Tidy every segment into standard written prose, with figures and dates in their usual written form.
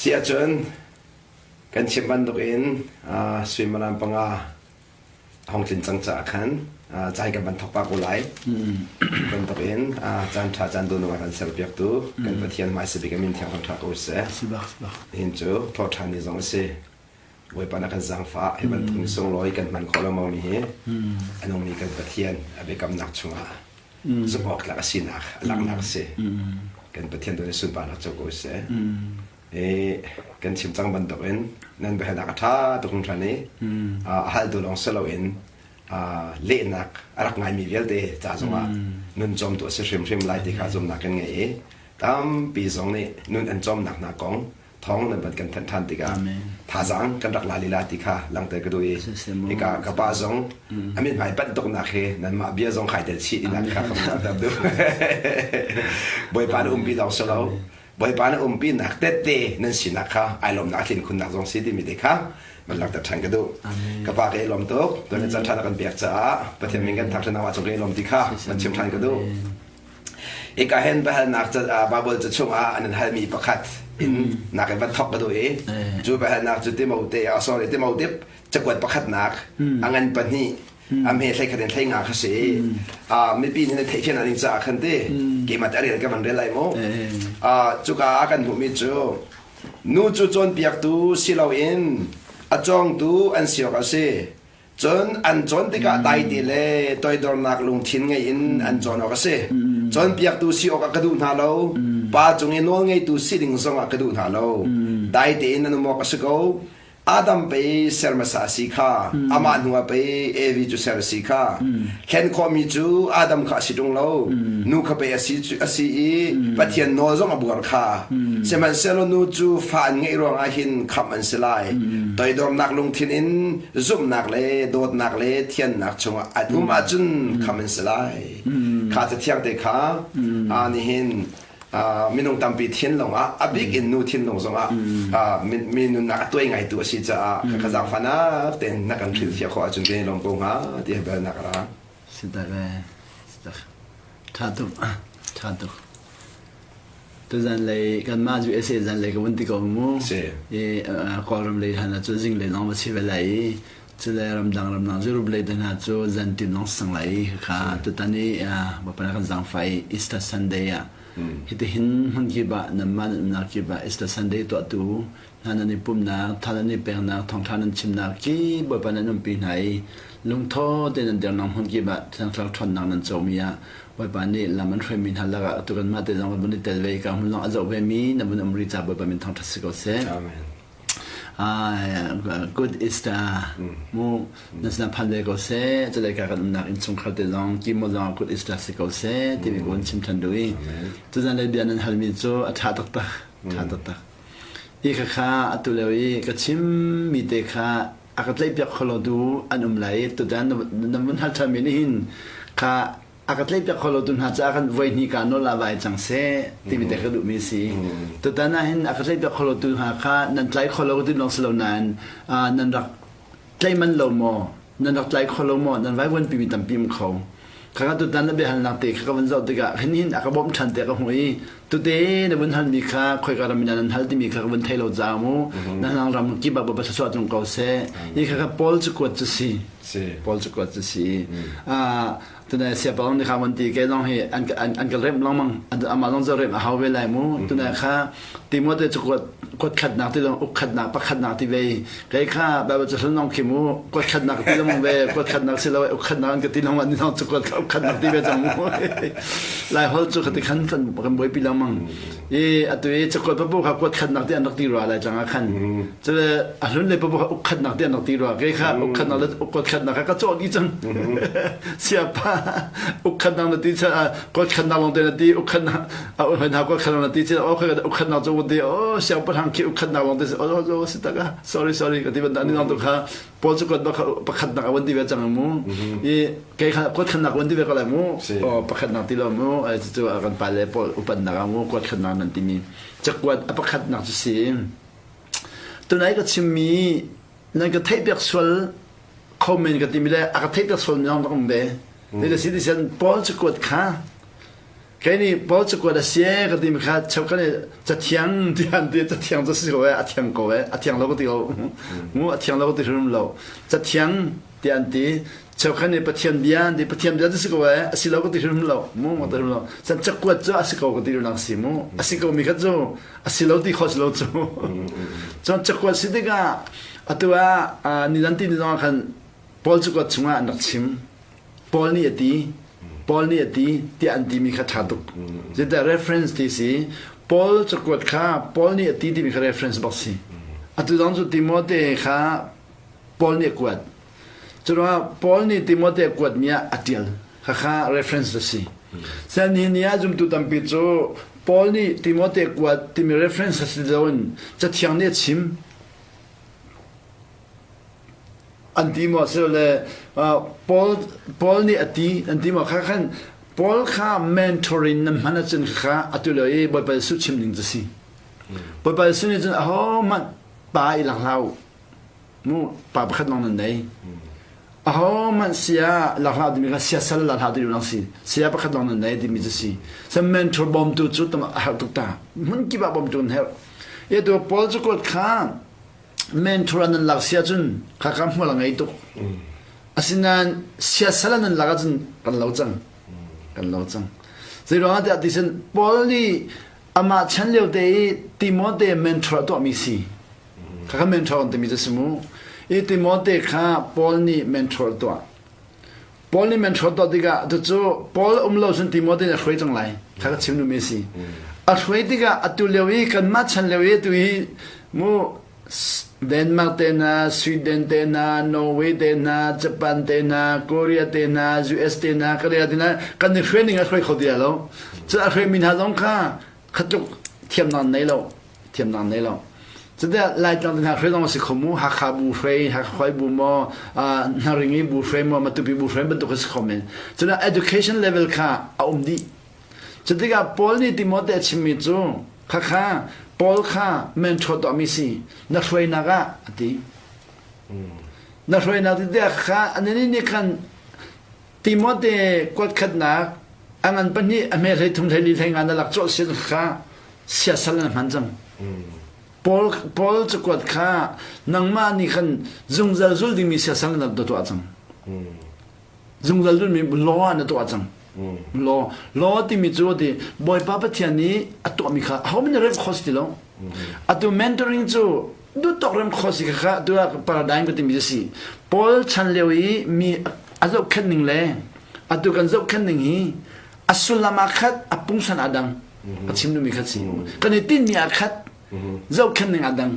Si ahcun kan chim bantukin suimilam panga a hung tlin cang caah khan caan kan van thok pah ko lai. Bantukin caan ṭha caan dawh a kan serpiaktu kan Pathian hmaisabik a min thiang thangṭha ko seh. Nihin cu thawhṭhan ni zong a si. Bawipa na kan zaangfah hi bantuk ni sunglawi kan hman khawh lengmang mi hi a nungmi kan Pathian a biakamnak chungah zumh awk tlak a sinak a langhnak a si. Kan Pathian tu nih sunparnak co ko seh. I kan chim cang bantukin nan biahalnak a ṭha tuk hringhran i a haltu lawng si loin lehnak a rak ngaimi vialte ca zongah nun cawmtu a si hrimhrim lai ti kha zumhnak kan ngei i tampi zong nih nun an cawmnak hna kong thawng nan van kan thanh ṭhan tikah thazaang kan rak la lila ti kha langhter ka duh i hika ka pa zong a mithmai panh tuknak hi nanmah bia zong khai tel chih tinak kha ka langhter duh. Bawipa na umpi lawng si lo Bawipa na umpinak tette nan sinak kha ai lawmnak a tlin khunnak zong si timi te kha van langhter ṭhan ka duh. Ka pa ka i lawm tuk. Tuan ni caan ṭha na kan pek caah Pathian min kan thangṭhat nak cung ka i lawm ti kha van chim ṭhan ka duh. Hika hin biahalnak Baibal ca chungah an in halmi pakhat in nak in van thok ka duh i cu biahalnak cu Timote sorry Timote cakuat pakhatnak a ngan pahnih a hme thlei khat in thlei nga kha si mipi nih na theihfian ding caah khan ti keimah te a rel ka van rel lai mu cuka ah kan hmuhmi cu nu cu cawnpiaktu si loin a cawngtu an si awk a si Cun an cawn tikah daite le toidornak lungthin ngei in an cawn awk a si. Cawnpiaktu si awkah ka duh hna lo. Pa cung i nawlngeitu si ding zongah ka duh hna lo. Dai tein an um awk a si ko. Adam pei ser hmasa a si kha, amah hnuah pei Evi cu ser a si kha. Hlen khawhmi cu Adam kha a si ṭung lo. Nu kha pei a si, a si i Pathian nawl zong a buar kha. Sihmanhsehlaw nu cu fa an ngeih ruangah hin khamh an si lai. Toidornak lungthin in zumhnak le dawtnak le thiannak chungah an um ahcun kham an si lai. Kha cathiang te kha nihin minung tampi thinlung ah a bik in nu thinlung zongah mi nunnak a tuai ngaitu a si caah ka zaangfahnak tein na kan hrilhfiah khawh ahcun kan i lawm ko hnga ti belnak a ra. Si tak ee. Si tak. Tha tuk. Tha tuk. Tuzanlei kanmah USA zanlei ka vun ti ko mu. Si. I Kawlram lei hna cu zinglei lawng va si ve lai i cule ramdang ramdang Europe lei te hna cu zantin lawng sang lai i kha tutan i Bawipa kan zaangfah i Easter Sunday ah hitihin hmun kip ah nanmah nan umnak kip ah Easter Sunday tuahtu hna nan i pumhnak, tha nan i peknak, thawngṭha nan chimnak ki Bawipa nan umpi hna i lungtho tein nan dirnak hmun kip ah Thiang Thlarau ṭhawnnak nan comi ah Bawipa nih lam an hruaimi hna lakah atu kanmah te zong kan vun i tel ve i ka hmun zong a zoh vemi na vun um rih caah Bawipa min thawngṭhat si ko seh. Amen. Uh, good Easter mu na sinah phan ve ko seh cule ka kan umnak innchungkhar te zong ki mo zong good Easter si ko seh timi ko chim ṭhan duh i tuzan le bia nan halmi cu a ṭha taktak ṭha taktak Hi khakha atu lio i ka chimmi te kha a ka tlaihpiak kho lotu an um lai i tutan na vun hal ṭhanmi nih hin kha a ka tlaihpiak kho lotu hna caah khan voi hnih kaa nawl ah vai cang seh timi te ka duhmi a si. Tutan ah hin a ka tlaihpiak kho lotu hna kha nan tlai kho lo ti lawng si lo nain nan rak tlai manh lo maw nan rak tlai kho lo maw nan vaivuanpi mi tampi um kho khaka tutan na biahalnak te kha ka van zoh tikah hin hin a ka bawmh ṭhan te ka hmuh i tute na vun halmi kha khoika ram in nan hal timi kha ka vun thei lo caah mu na hlang ram kip ah Bawipa thluachuah tlung ko seh hi kha kha Paul cu kuat cu si Paul cu kuat cu si tunai siapa zong nih kha van ti kei zong hi an an ka remh lengmang amah zong cu remh a hau ve lai mu tunai kha Timote cu kuat kuat khatnak ti zong uk khatnak pakhatnak ti ve kei kha Bible cu hlun zong khi mu kuat khatnak ti lengmang ve kuat khatnak si lo uk khatnak an ka ti lengmang ni zong cu kuat uk khatnak ti ve cang mu lai hol cu khati khan kan kan buaipi lengmang i atu i cakuat papu kha kuat khatnak ti an rak ti rua lai tlang ah khan Cule a hlun le papu kha uk khatnak ti an rak ti rua. Kei kha uk khatnak le uk khatnak kha ka cawh dih cang. Siapa uk khatnak na ti kuat khatnak lawng te na ti uk khatnak a hoi hna kuat khatnak na ti cun oh uk khatnak cu ti oh siangpahrang khi uk khatnak lawng te oh oh si tak ah sorry sorry ka ti ban ni nong tu kha Paul cu kuat pakhatnak a van ti ve cang mu i kei kha kuat khatnak van ti ve ko lai mu oh pakhatnak ti lo mu cu kan pa le Paul upatnak ah mu kuat khatnak nan timi cakuat a pakhatnak cu si Tunai ka chimmi nan ka theihpiak sual kho men ka timi le a ka theihpiak sual mi zong rak um ve. Ti le si ti sian Paul cakuat kha. Kei nih Paul cakuat a si ee ka timi kha cheukhat nih cathiang tiah an ti. Cathiang cu si ko ee, a thiang ko ee, a thiang lo ka ti ko. Mu a thiang lo ka ti hrim lo. Cathiang tiah an ti. Cheukhat nih Pathian bia an ti. Pathian bia cu si ko ee, a si lo ka ti hrim lo. Mu ka ti hrim lo. Can cakuat cu a si ko ka ti lang si mu. A si ko mi kha cu a si lo ti kho si lo cu. Cun cakuat si tikah atu ah ni zan ti ni zong ah khan Paul cakuat chungah an rak chim. Paul nih a ti Paul nih a ti tiah an timi kha ṭha tuk. Zeitiah reference ti si Paul cakuat kha Paul nih a ti timi kha reference bak si. Atu zong cu Timote kha Paul nih a kuat. Curuangah Paul nih Timote a kuatmi ah a ṭial. Khakha reference a si. Sel nihin ni ah zumtu tampi cu Paul nih Timote kuat timi reference a si loin Cathiang nih a chim. An ti maw silole Paul Paul nih a ti an ti maw kha khan Paul kha mentor in nan hman ahcun kha atu lio i Bawipa Jesuh chim ning cu si. Bawipa Jesuh nih cun ahohmanh pa i lak hlah u. Mu pa pakhat lawng nan nei. Ahohmanh sia lak hlah timi kha siasal lak hlah ti lang si. Sia pakhat lawng nan nei timi cu si. San mentor bawmtu cu tam a herh tuk ta. Hmun kip ah bawmtu an herh. E tu Paul cu kuat kha mentor an lak sia cun khaka hmual a ngei tuk. Asinain siasal an lak ahcun kan lo cang. Kan lo cang. Zei ruangah tiah ti sin Paul nih amah chan lio te i Timote mentor a tuahmi si. Khaka mentor an timi cu si mu. I Timote kha Paul nih mentor a tuah. Paul nih mentor tuah tikah cucu Paul um lo cun Timote nih a hruai cang lai. Kha ka chim duhmi a si. A hruai tikah atu lio i kanmah chan lio i atu hi mu Denmark te hna, Sweden te hna, Norway te hna, Japan te hna, Korea te hna, US te hna, Korea te hna kan i hruai ning a hruai kho ti lo. Cu a hruaimi hna zong kha khatluk thiamnak nei lo. Thiamnak nei lo. Cutiah Laitlang te hna hruai zong a si kho mu. Hakha bu hruai, Hakha khuai bu maw, Hnaring bu hruai maw, Matupi bu hruai bantuk a si kho men. Cudah education level kha a um dih. Cutikah Paul nih Timote a chimmi cu khakha Paul kha mentor tuahmi si na hruainak ah a ti. Na hruainak ti tiah kha anih nih khan Timote kuatkhatnak a ngan pahnih a hme hlei thum hlei li hlei nga na lak cawh sin kha siasal na hman cang. Paul Paul cakuat kha nangmah nih khan zungzal zul dingmi siasal na tuah cang. Zungzal zulmi law ah na tuah cang. Law law timi cu ti Bawipa Pathian nih a tuahmi kha ahohmanh nih remh khawh si ti lo. Atu mentoring cu duhtawk rem khawh si kha tu ah paradigm ka timi si. Paul chan lio i mi a zohkhenh ning le atu kan zohkhenh ning hi a sullam ah khat a pungsan a dang a chim duhmi kha si. Kan i tinhmi ah khat zohkhenh ning a dang.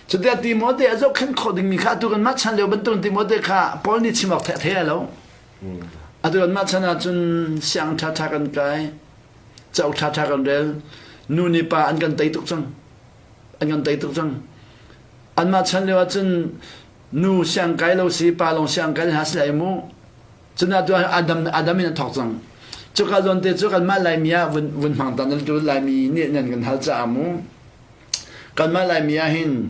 Cutiah Timote a zohkhenh khawh dingmi kha atu kanmah chan lio bantuk Timote kha Paul nih chim awk thei a thei lo. Atu kanmah chan ahcun siang ṭhaṭha kan kai, cauk ṭhaṭha kan rel, nu nih pa an kan tei tuk cang. An kan tei tuk cang. Anmah chan lio ahcun nu siang kai lo si, pa lawng siang kai hna si lai mu. Cun atu Adam Adam in a thawk cang. Cuka zawn te cu kanmah Laimi ah vun vun hmang tan tu Laimi nih nan kan hal caah mu. Kanmah Laimi ah hin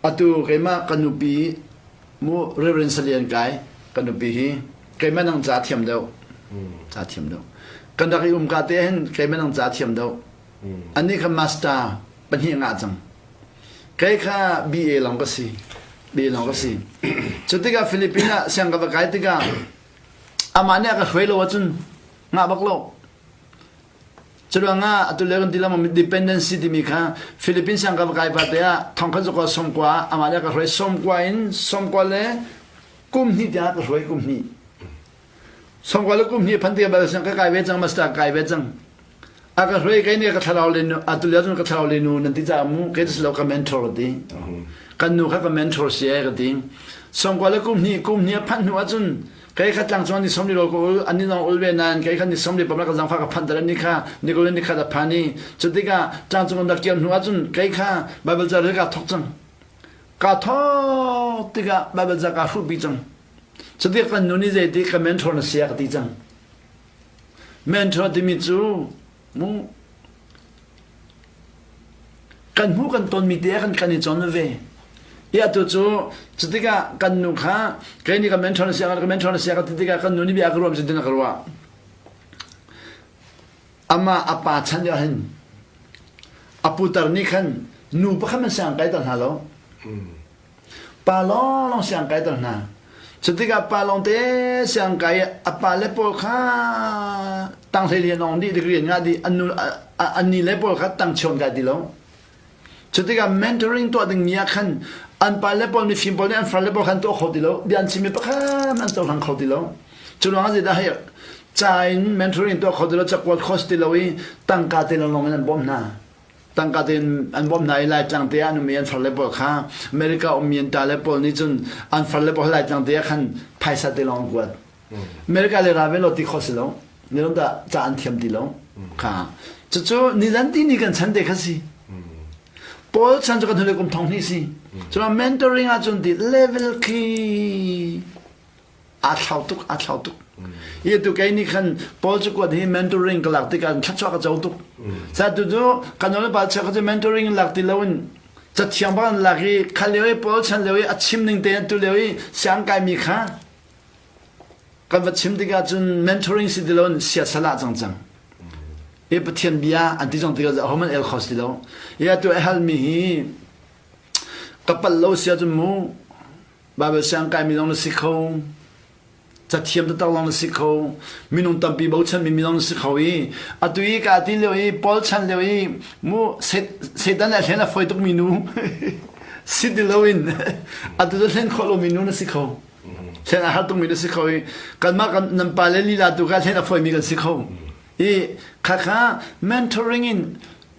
atu keimah ka nupi mu Reverend Salian kai ka nupi hi keimah nang ca thiam deuh. Ca thiam deuh. Kan rak i um ka te hin keimah nang ca thiam deuh. Anih kha master pahnih ngah cang. Kei kha BA lawng ka si. BA lawng ka si. Cu tikah Philippines ah siang ka va kai tikah amah nih a ka hruai lo ahcun ngah bak lo. Curuangah atu le kan ti lengmang dependency timi kha Philippines siang ka va kai pa te ah thongkhat zakua sawmkua amah nih a ka hruai sawmkua in sawmkua le kum hnih tiang a ka hruai kum hnih. Sawmkua le kum hnih phan tikah bal siang ka kai ve cang master ka kai ve cang. A ka hruai kei nih ka thlarau le nu atu lio cun ka thlarau le nu nan ti caah mu kei cu lo ka mentor ka ti. Kan nu kha ka mentor si ai ka ti. Sawmkua le kum hnih kum hnih a phanh hnu ahcun kei kha tlang chuan ni sawm li rawl ka ul an ni zong ul ve nain kei kha ni sawm li pam ka zangfa ka phanh ter ni kha nikul ni khat a phan i cu tikah tlangcung an rak kir hnu ahcun kei kha Bible ca rel ka thok cang. Ka thok tikah Bible ca ka hruhpi cang. Cutik kan nu nih zeiti ka mentor na si a ka ti cang. Mentor timi cu mu kan hmu kan tonmi te kan kan i cawn ve. I atu cu cutikah kan nu kha kei nih ka mentor na si ka mentor na si ka ti tikah kan nu nih bia ka ruah cu tin a ka ruah. Amah a pa chan lio hin a putar nih khan nu pakhat man siang kaiter hna lo. Pa lawnglawng siang kaiter hna. Cutikah pa lawng te siang kai a pa le pawl kha tang hlei lian ong dih degree an ngah dih an nu an ni le pawl kha tang chion kai ti lo. Cutikah mentoring tuah dingmi ah khan an pa le pawl mifim pawl nih an far le pawl khan tuah kho ti lo bia an chimmi pakhat an cohlang kho ti lo. Cu ruangah zeidah hei ca in mentoring tuah kho ti lo cakuat kho si ti lo i tangka te lawnglawng in an bawmh hna. Tangka te in an bawmh hna i Laitlang te ah an ummi an far le pawl kha America ummi an ta le pawl nih cun an far le pawl Laitlang te ah khan phaisa te lawng an kuat. America le ra ve lo ti kho si lo. Nilam dah ca an thiam ti lo. Kha. Cucu nizan ti ni kan chan te kha si. Paul chan cu kan hule kum thong hnih si. Cun mentoring ahcun ti level khi aa thlau tuk, aa thlau tuk. Hi tu kei nih khan Paul cu kuat hi mentoring ka lak tikah thluachuah ka co tuk. Sa tu cu kan le pa chia kha cu mentoring lak ti loin cathiang bak an lak i kha lio i Paul chan lio i a chim ning te tu lio i siang kai mi kha Kan va chim tikah cun mentoring si ti loin siasal ah cang cang. I Pathian bia an ti zong tikah ahohmanh el kho si lo. I atu a halmi hi ka palh lo si ahcun mu Bible siang kaimi zong na si kho cathiam taktak zong na si kho minung tampi bochanmi mi zong na si kho i atu i ka ti lio i Paul chan lio i mu Satan le hlen a fawi tukmi nu si ti loin atu cu hlen khawh lomi nu na si kho. Hlen a har tukmi na si kho i kanmah kan nan pa le lila tu kha hlen a fawimi kan si kho. I khakha mentoring in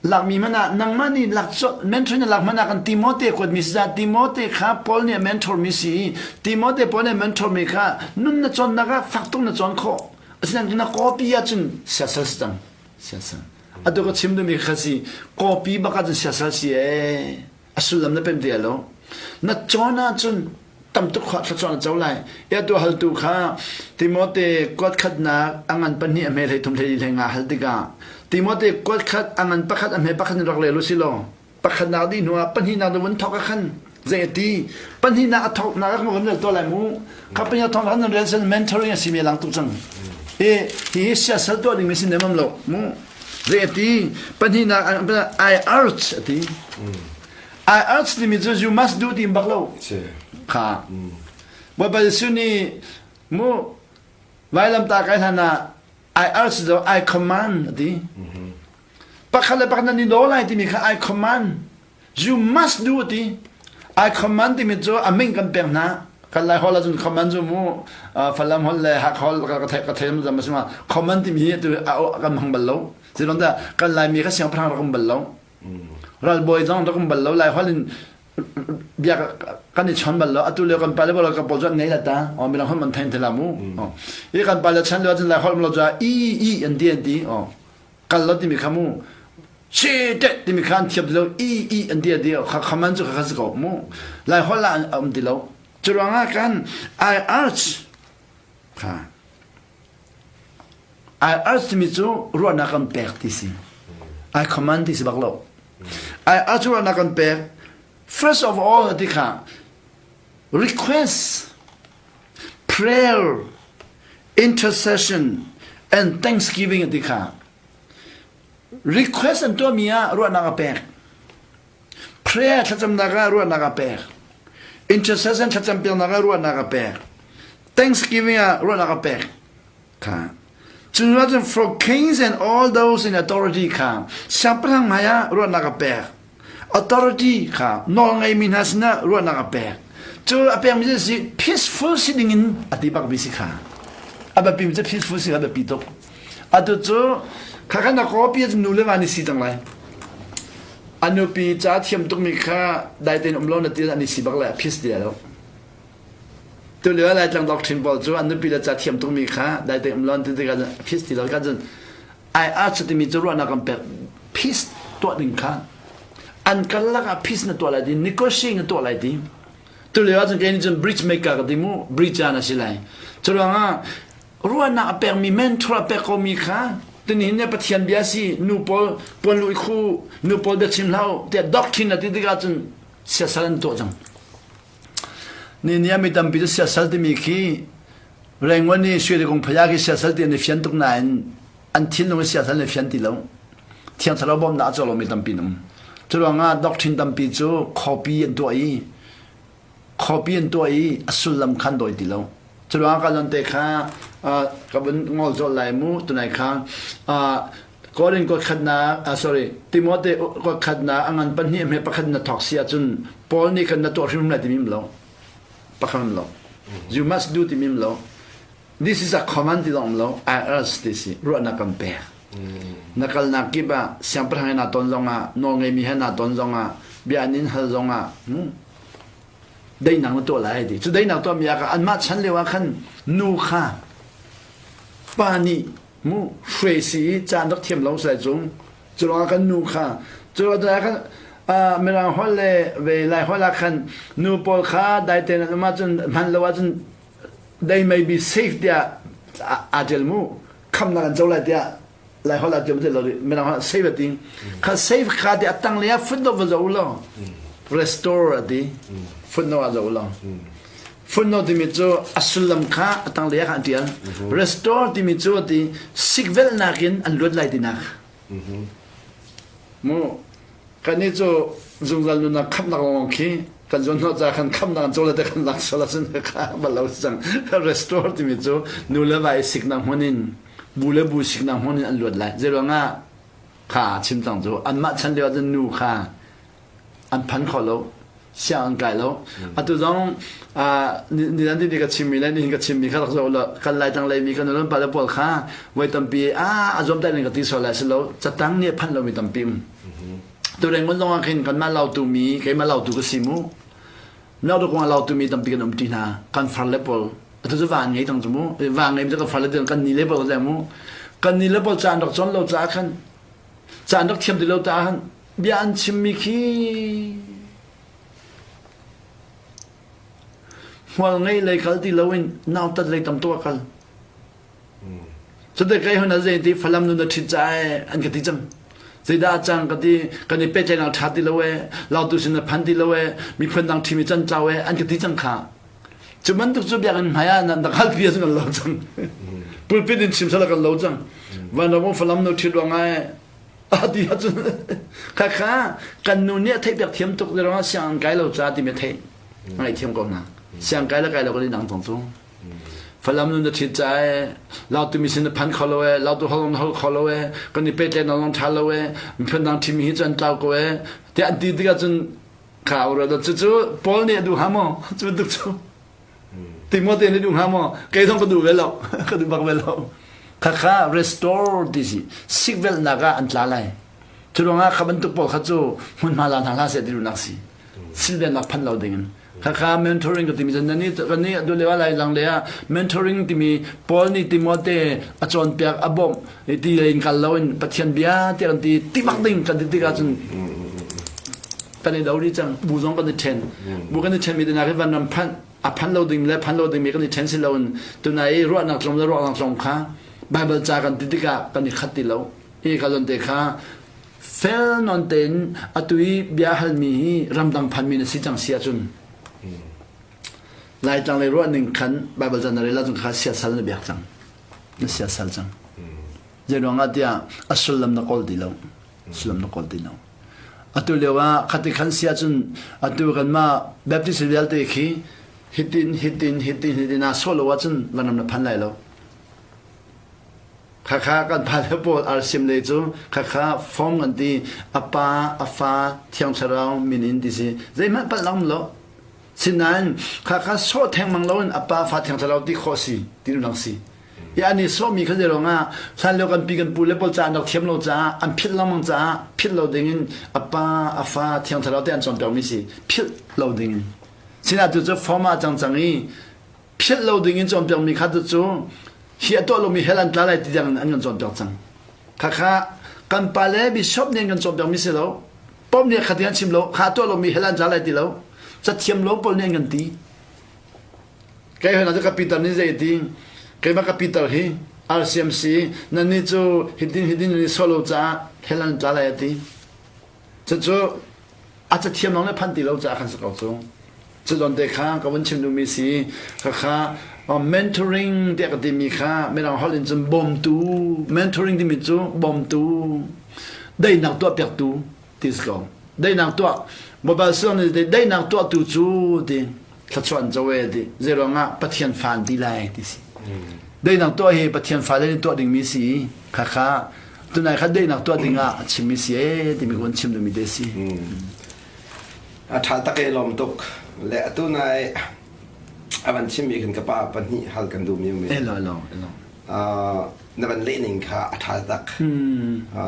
lakmi hmanh ah nangmah nih lak mentoring na lak hmanh ah kan Timote kuatmi si ca Timote kha Paul nih a mentor mi si i Timote Paul nih a mentor mi kha nun na cawnnak ah fak tuk na cawn khawh. Asinain na copy ahcun siasal si cang. Siasal. Atu ka chim duhmi kha si copy bak ahcun siasal si ee. A sullam na pem te lo. Na cawn ahcun tam tuk kha thluachuah na co lai. Ia tu haltu kha Timote kuat khatnak a ngan pahnih a hme hlei thum hlei hlei nga hal tikah Timote kuat khat a ngan pakhat a hme pakhat in rak rel u si law pakhatnak dih hnu ah pahnihnak na vun thawk ah khan zei a ti pahnihnak a thawknak ah kan rel to lai mu kha pahnih a thawk kan rel sen mentoring a si mi lang tuk cang i hi siasal tuah ding mi si nemam lo mu zei a ti pahnihnak I urge a ti I urge timi cu you must do ti bak lo. Kha. Bawipa Jesuh nih mu vailamta kai hlan ah I urge do I command a ti. Pakhat le pakhat nan i daw lai timi kha I command. You must do a ti. I command timi cu a min kan pek hna. Kan lai hol ahcun command cu mu Falam hol le Hak hol ka thei ka thei zam asima command timi hi tu kan hmang bal lo. Zeiruang dah kan Laimi kha siangpahrang rak um bal lo. Ralbawi zong rak um bal lo lai holh in bia kan i chon bal lo atu lio kan pale bal ka pawl cu an ngei la ta o midang holh man thain thela mu i kan pale chan lio cun lai holh lo ca i i an ti an ti o kal lo timi kha mu she te timi kha an thiam ti lo i i an ti an ti kha khaman cu kha kha ko mu lai holh la an um ti lo cu ruangah kan I urge kha I urge timi cu ruahnak kan pek ti si. I command ti si bak lo. I urge ruahnak kan pek. First of all ti kha request, prayer, intercession and thanksgiving ti kha request an tuahmi ah ruahnak a pek. Prayer thlacamnak ah ruahnak a pek. Intercession thlacam piaknak ah ruahnak a pek. Thanksgiving ah ruahnak a pek. Kha. Cun cun for kings and all those in authority kha siangpahrang hmai ah ruahnak a pek. Authority kha nawl ngeimi hna sinah ruahnak a pek. Cu a pekmi cu si peaceful si ding in a ti bakmi si kha. A biapi cu peaceful si kha biapi tuk. Atu cu kha khan a kawpi nu le va nih si cang lai. A nupi ca thiam tukmi kha dai tein um lo na ti an i si bak lai a phis ti lo. Tulio Laitlang doctrine pawl cu an nupi le ca thiam tukmi kha dai tein um lo an ti tikah a phis ti lo ka cun ai arts timi cu ruahnak kan pek peace tuah ding kha an karlak ah peace na tuah lai ti negotiate na tuah lai ti tulio ahcun kei nih cun bridge maker ka ti mu bridge an a si lai cu ruangah ruahnak a pekmi mentor a pek komi kha tunihin ne Pathian bia si nu pawl puan lu i khu nu pawl biachim hlah tiah doctrine a ti tikah cun siasal an tuah cang ni ni mi tampi cu siasal timi khi Rengon i Sui le Kung Phaya khi siasal ti an i fian tuk nain. An thinlung i siasal le fian ti lo. Thiang Thlarau bawmhnak a caw lomi tampi an um. Cu ruangah doctrine tampi cu copy an tuah i copy an tuah i a sullam kha an dawi ti lo. Cu ruangah ka zon te kha ka vun ngol colh lai mu tunai kha Korin kuat khatnak sorry Timote kuat khatnak a ngan pahnih hme pakhat na thawk si ahcun Paul nih khan na tuah hrimhrim lai timi um lo. Pakhat um lo. You must do timi um lo. This is a command ti zong um lo. I urge ti si ruahnak kan pek. Na kalnak kip ah siangpahrang he naa ton zongah nawl ngeimi he naa ton zongah bia an in hal zongah daihnak na tuah lai ti. Cu daihnak tuahmi ah anmah chan lio ah khan nu kha pa nih mu hruai si i caan rak thiam lo sai cung cu ruangah kan nu kha cu ruangah khan mirang holh le ve lai holh ah khan nu pawl kha dai tein an um ahcun hman lo ahcun they may be safe tiah aa ṭial mu khamnak an co lai tiah lai holh ah ṭial ti lo mirang holh save ati kha save kha ti a tang le ah footnote va zo lo restore ati footnote ah zo lo Footnote timi cu a sullam kha a tanglei ah khan an ṭial. Restore timi cu ti sikvelhnak in an luat lai tinak. Mu kannih cu zungzal nunnak khamhnak lawng khi kan zuan hnawh ca khan khamhnak an cawle te kan lak sual ahcun kha bal lo cang. Restore timi cu nu le va i siknak hmun in bu le bu siknak hmun in an luat lai. Zeiruangah kha chim cang cu anmah chan lio ahcun nu kha an phan kho lo siang an kai lo atu zong nilan ti ka chimmi le nihin ka chimmi kha rak zoh lo kan lai tang leimi kan ulun pale pawl kha voi tampi a a zuam tai ning ka ti sual lai si lo catang nih a phanh lomi tampi um tu rengun zong ah khin kanmah lautu mi keimah lautu ka si mu Myo kong lautu mi tampi kan um ti hna kan far le pawl atu cu van ngei tang cu mu van ngei mi kan far le kan ni le pawl mu kan ni le pawl caan rak chon lo caah khan caan rak thiam ti lo ta khan bia an chimmi khi hmual ngei lei kal ti loin nautat lei tam tuk a kal. Cute kai hun a zei ti Falam nun a ṭhit caah an ka ti cang. Zeidah a cang ka ti kan i pehtlaihnak ṭha ti lo e, lautu sin a phan ti lo e, miphun dang ṭhimi can tlau e an ka ti cang kha. Cu bantuk cu biakinn hmai ah nan rak halpi ahcun kan lo cang. Pulpit in chim sala kan lo cang. Vanram Falam nu ṭhit ruangah e a ti ahcun khakha kan nu nih a theih piak thiam tuk ruangah sianginn kai lo ca timi a theih ngaih thiam ko hna siang kai le kai lo kan i dang tong cu Falam nun na ṭhit ca e lautu mi sin na phan kho lo e lautu hol na hol kho lo e kan i pehtlaih na long ṭha lo e miphun dang ṭhimi hi cu an tlau ko e tiah an ti tikah cun kha ura cucu Paul nih a duh hnga maw cu bantuk cu Timote nih duh hnga maw? Kei zong ka duh ve lo. ka duh bak ve lo. Khakha restore ti si. Sikvelhnak ah an tla lai. Cu ruangah kha bantuk pawl kha cu hmunhma la hna hlah seh ti duhnak si. Silvennak phan lo ding in. Khakha mentoring ka timi cun ni kan ni adu le lai lang le ah mentoring timi Paul nih Timote a cawnpiak a bawmh ti lei in kal lo in Pathian bia tiah kan ti ti bak ding kan ti tikah cun kan i do dih cang bu zong kan i ṭhen bu kan i ṭhenmi te hi vanram phanh a phan lo ding le phan lo dingmi kan i ṭhen si loin tunai i ruahnak tlawm le ruahnak tlawm kha Bible ca kan ti tikah kan i khat ti lo hi ka zon te kha fel non tein atu i bia halmi hi ramdang phanmi na si cang si ahcun Laitlang lei ruah ning khan Bible ca na rel ahcun kha siasal na biak cang na siasal cang zei ruangah tiah a sullam na kawl ti lo sullam na kawl ti lo Atu lio ah khati khan si ahcun atu kanmah Baptist vialte khi hitin hitin hitin hitin aa sawh lo ahcun vanram na phan lai lo. Khakha kan pale pawl RCM lei cu khakha form kan ti a pa a fa thiang thlarau min in ti si zeihmanh palh lo lo sinain khakha sawh thengmang loin a pa fa thiang thlarau ti khawh si ti lang si I an i sawhmi kha zei ruangah hlanlio kan pi kan pu le pawl ca an rak thiam lo caah an philh lengmang caah philh lo dingin a pa a fa thiang thlarau te an cawnpiakmi si philh lo dingin sinah tu cu form ah cang cang i philh lo dingin cawnpiakmi kha tu cu hi a tuah lomi hell an tla lai ti tiang in an kan cawnpiak cang khakha kan pa le bishop nih an kan cawnpiakmi si lo pom nih kha ti an chim lo kha tuah lomi hell an tla lai ti lo cathiam lo pawl nih an kan ti Kei hna cu ka Peter nih zei ti keimah ka Peter hi RCMC nannih cu hitin hitin nan i sawh lo caah hell an tla lai a ti. Cucu a cathiam lawng le phan ti lo caah khan si ko cu. Cu zawn te kha ka vun chim duhmi si khakha mentoring tiah ka timi kha mirang holh in cun bawmtu mentoring timi cu bawmtu daihnak tuah piaktu ti si ko daihnak tuah Bawipa Jesuh nih daihnak tuahtu cu ti thluachuah an co e ti zeiruangah Pathian fa an ti lai ti si daihnak tuah hi Pathian fale nih tuah dingmi si khakha tunai kha daihnak tuah dingah a chimmi si e timi kun chim duhmi te si A ṭha tak e lawm tuk. Le atu nai a van chimmi khan ka pa pahnih hal kan duhmi um Elo elo elo. Na van leh ning kha a ṭha tak.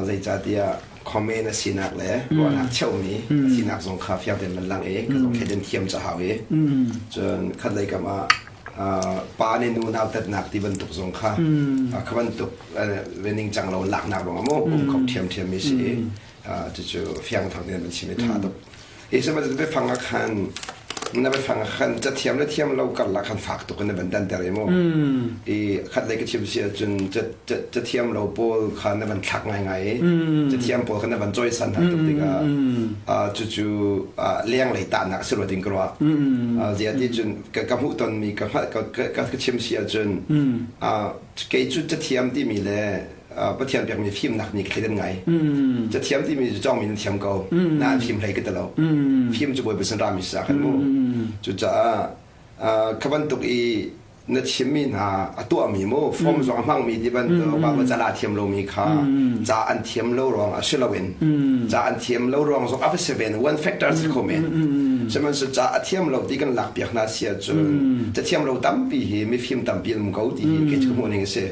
Zeicahtiah comment a sinak le ruahnak cheumi a sinak zong kha fiang tein van lang i ka zong thleidan thiam ca hau i cun khat lei kam ah pa nih nu nautatnak ti bantuk zong kha kha bantuk ningcang lo laknak ruangah maw um kho ṭhiamṭhiam mi si cucu fiang thang tein an chim i ṭha tuk. Hi sihmanhsehlaw biafang ah khan na biafang ah khan cathiam le thiam lo karlak khan fak tuk in na van danter i mu. I khat lei ka chim si ahcun cathiam lo pawl kha na van thlak ngaingai i cathiam pawl kha na van cawisan hna tuk tikah cucu lenglei tahnak a si rua ding ka ruah. Ziah ti cun ka hmuh tonmi ka ka chim si ahcun kei cu cathiam timi le Pathian pekmi fimnak nih ka thleidan ngai. Cathiam timi cu cawngmi nan thiam ko. Nain fim hlei ka ti lo. Fim cu Bawipa sin rami si khan mu. Cucaah kha bantuk i na chimmi hna a tuahmi mu form zong a hmangmi ti bantuk Bible ca la thiam lomi kha ca an thiam lo ruang ah si loin ca an thiam lo ruang zong a va si ven one factor si kho men. Sihmanhsehlaw ca a thiam lo ti kan lak piak hna si ahcun cathiam lo tampi hi mifim tampi an um ko ti hi kei cu ka hmuh ning a si.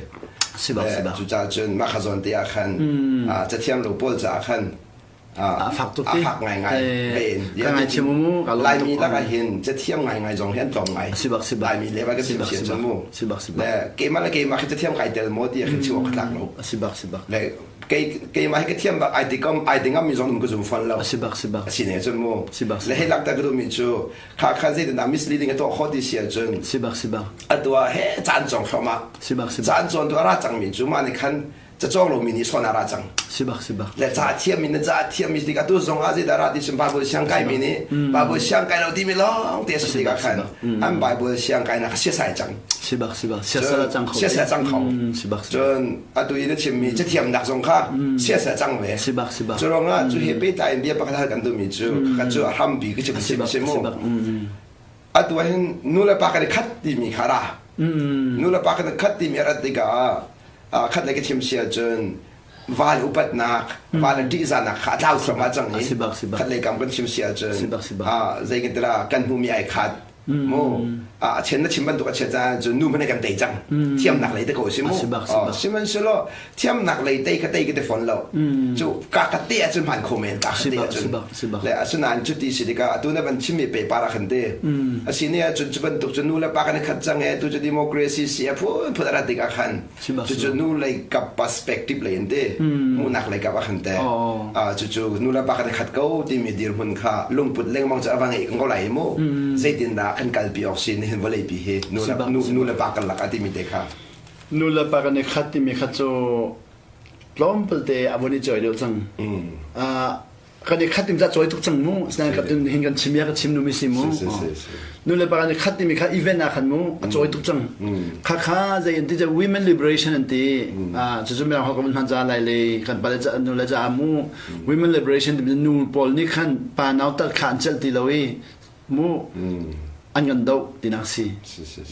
Si bak si bak. Cucaah cun mah kha zawn te ah khan cathiam lo pawl caah khan a fak tuk a fak ngaingai vein ka ngai thiam mu ka Laimi lakah hin cathiam ngaingai zong hi an tlawm ngai si bak si bak Laimi le ba ka chim sian cun mu si bak si bak le keimah le keimah khi cathiam kai tel maw ti khin chim awk tlak lo si bak si bak le kei keimah hi ka thiam bak ai ti kom ai ti ngam mi zong um ka zum fon lo si bak si bak si ne cun mu si bak le hei lak ta ka duh mi cu kha kha zeitindah misleading a tuah khawh ti si ahcun si bak si bak atu ah he caan cawng thluahmah si bak si bak caan cawn tu a ra cangmi cu mah nih khan cacawng lomi nih sawn a ra cang si bak si bak le ca thiammi na ca thiammi tik atu zong ah zeidah ra ti cun Bible siang kaimi nih Bible siang kai lo timi lawng te si tikah khan an Bible siang kai nak siasai cang si bak si bak siasal cang kho siasal cang kho si bak cun atu i na chimmi cathiamnak zong kha siasal cang ve si bak si bak cu ruangah cu he pehtlai in bia pakhat hal kan duhmi cu kha cu a hrampi ka chim si si mu atu ah hin nu le pa kan i khat timi kha ra nu le pa kan i khat timi a rat tikah khat le ka chim si ahcun van upatnak van ṭihzahnak kha a tlau thluahmah cang i khat lei kam kan chim si ahcun zei kan tila kan hmumi ai khat mu a chen na chim bantuk a chia caan cu nu hmanh kan tei cang thiamnak lei te ko si mu sihmanhsehlaw thiamnak lei tei ka tei ka te fon lo cu ka ka te ahcun hman kho men ka ka te ahcun le asinain cu ti si tikah atu na van chimmi pe para khan te asine ahcun cu bantuk cu nu le pa kan i khat cang e tu cu democracy si a phun phun a rat tikah khan Cucu nu lei kap perspective lei in ti hmuhnak lei kap ah khan te cucu nu le pa kan i khat ko timi dirhmun kha lungput lengmang cu a va ngei ko lai mu zeitindah kan kalpi awk si nihin vawlei pi hi nu le pa karlak ah timi te kha nu le pa kan i khat timi kha cu tlawmpal te a vun i choi deuh cang kan i khat timi cawi tuk cang mu sinain ka tun hin kan chim ya ka chim nu mi si mu nu le pa kan i khat timi kha event ah khan mu a cawi tuk cang kha kha zei an ti cu women liberation an ti cu cu mirang holh ka hman ca lai le kan pa le nu le ca mu women liberation timi nu pawl nih khan pa nau tal kha an celh ti lo i mu an kan doh tinak si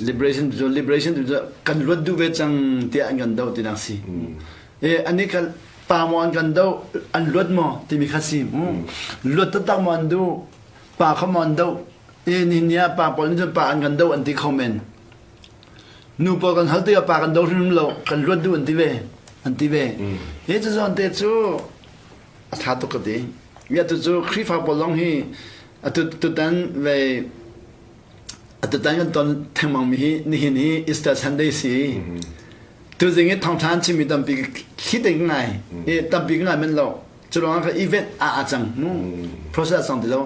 liberation cu liberation cu kan luat duh ve cang tiah an kan doh tinak si e ani kan pa maw an kan doh an luat maw timi kha si mu luat taktak maw an duh pa kha maw an doh e ni nia pa pawl nih cun pa an kan doh an ti kho men nu pawl kan hal tikah pa kan doh hrim lo kan luat duh an ti ve an ti ve hi cu zawn te cu a tha tuk ka ti ya tu cu Khrihfa pawl zong hi atu tutan ve atutan kan ton thengmang mi hi nihin hi Easter Sunday si tuzing i thawngtha an chimmi tampi thli te ngai i tampi ngai men lo cu ruangah kha event a a cang mu process cang ti lo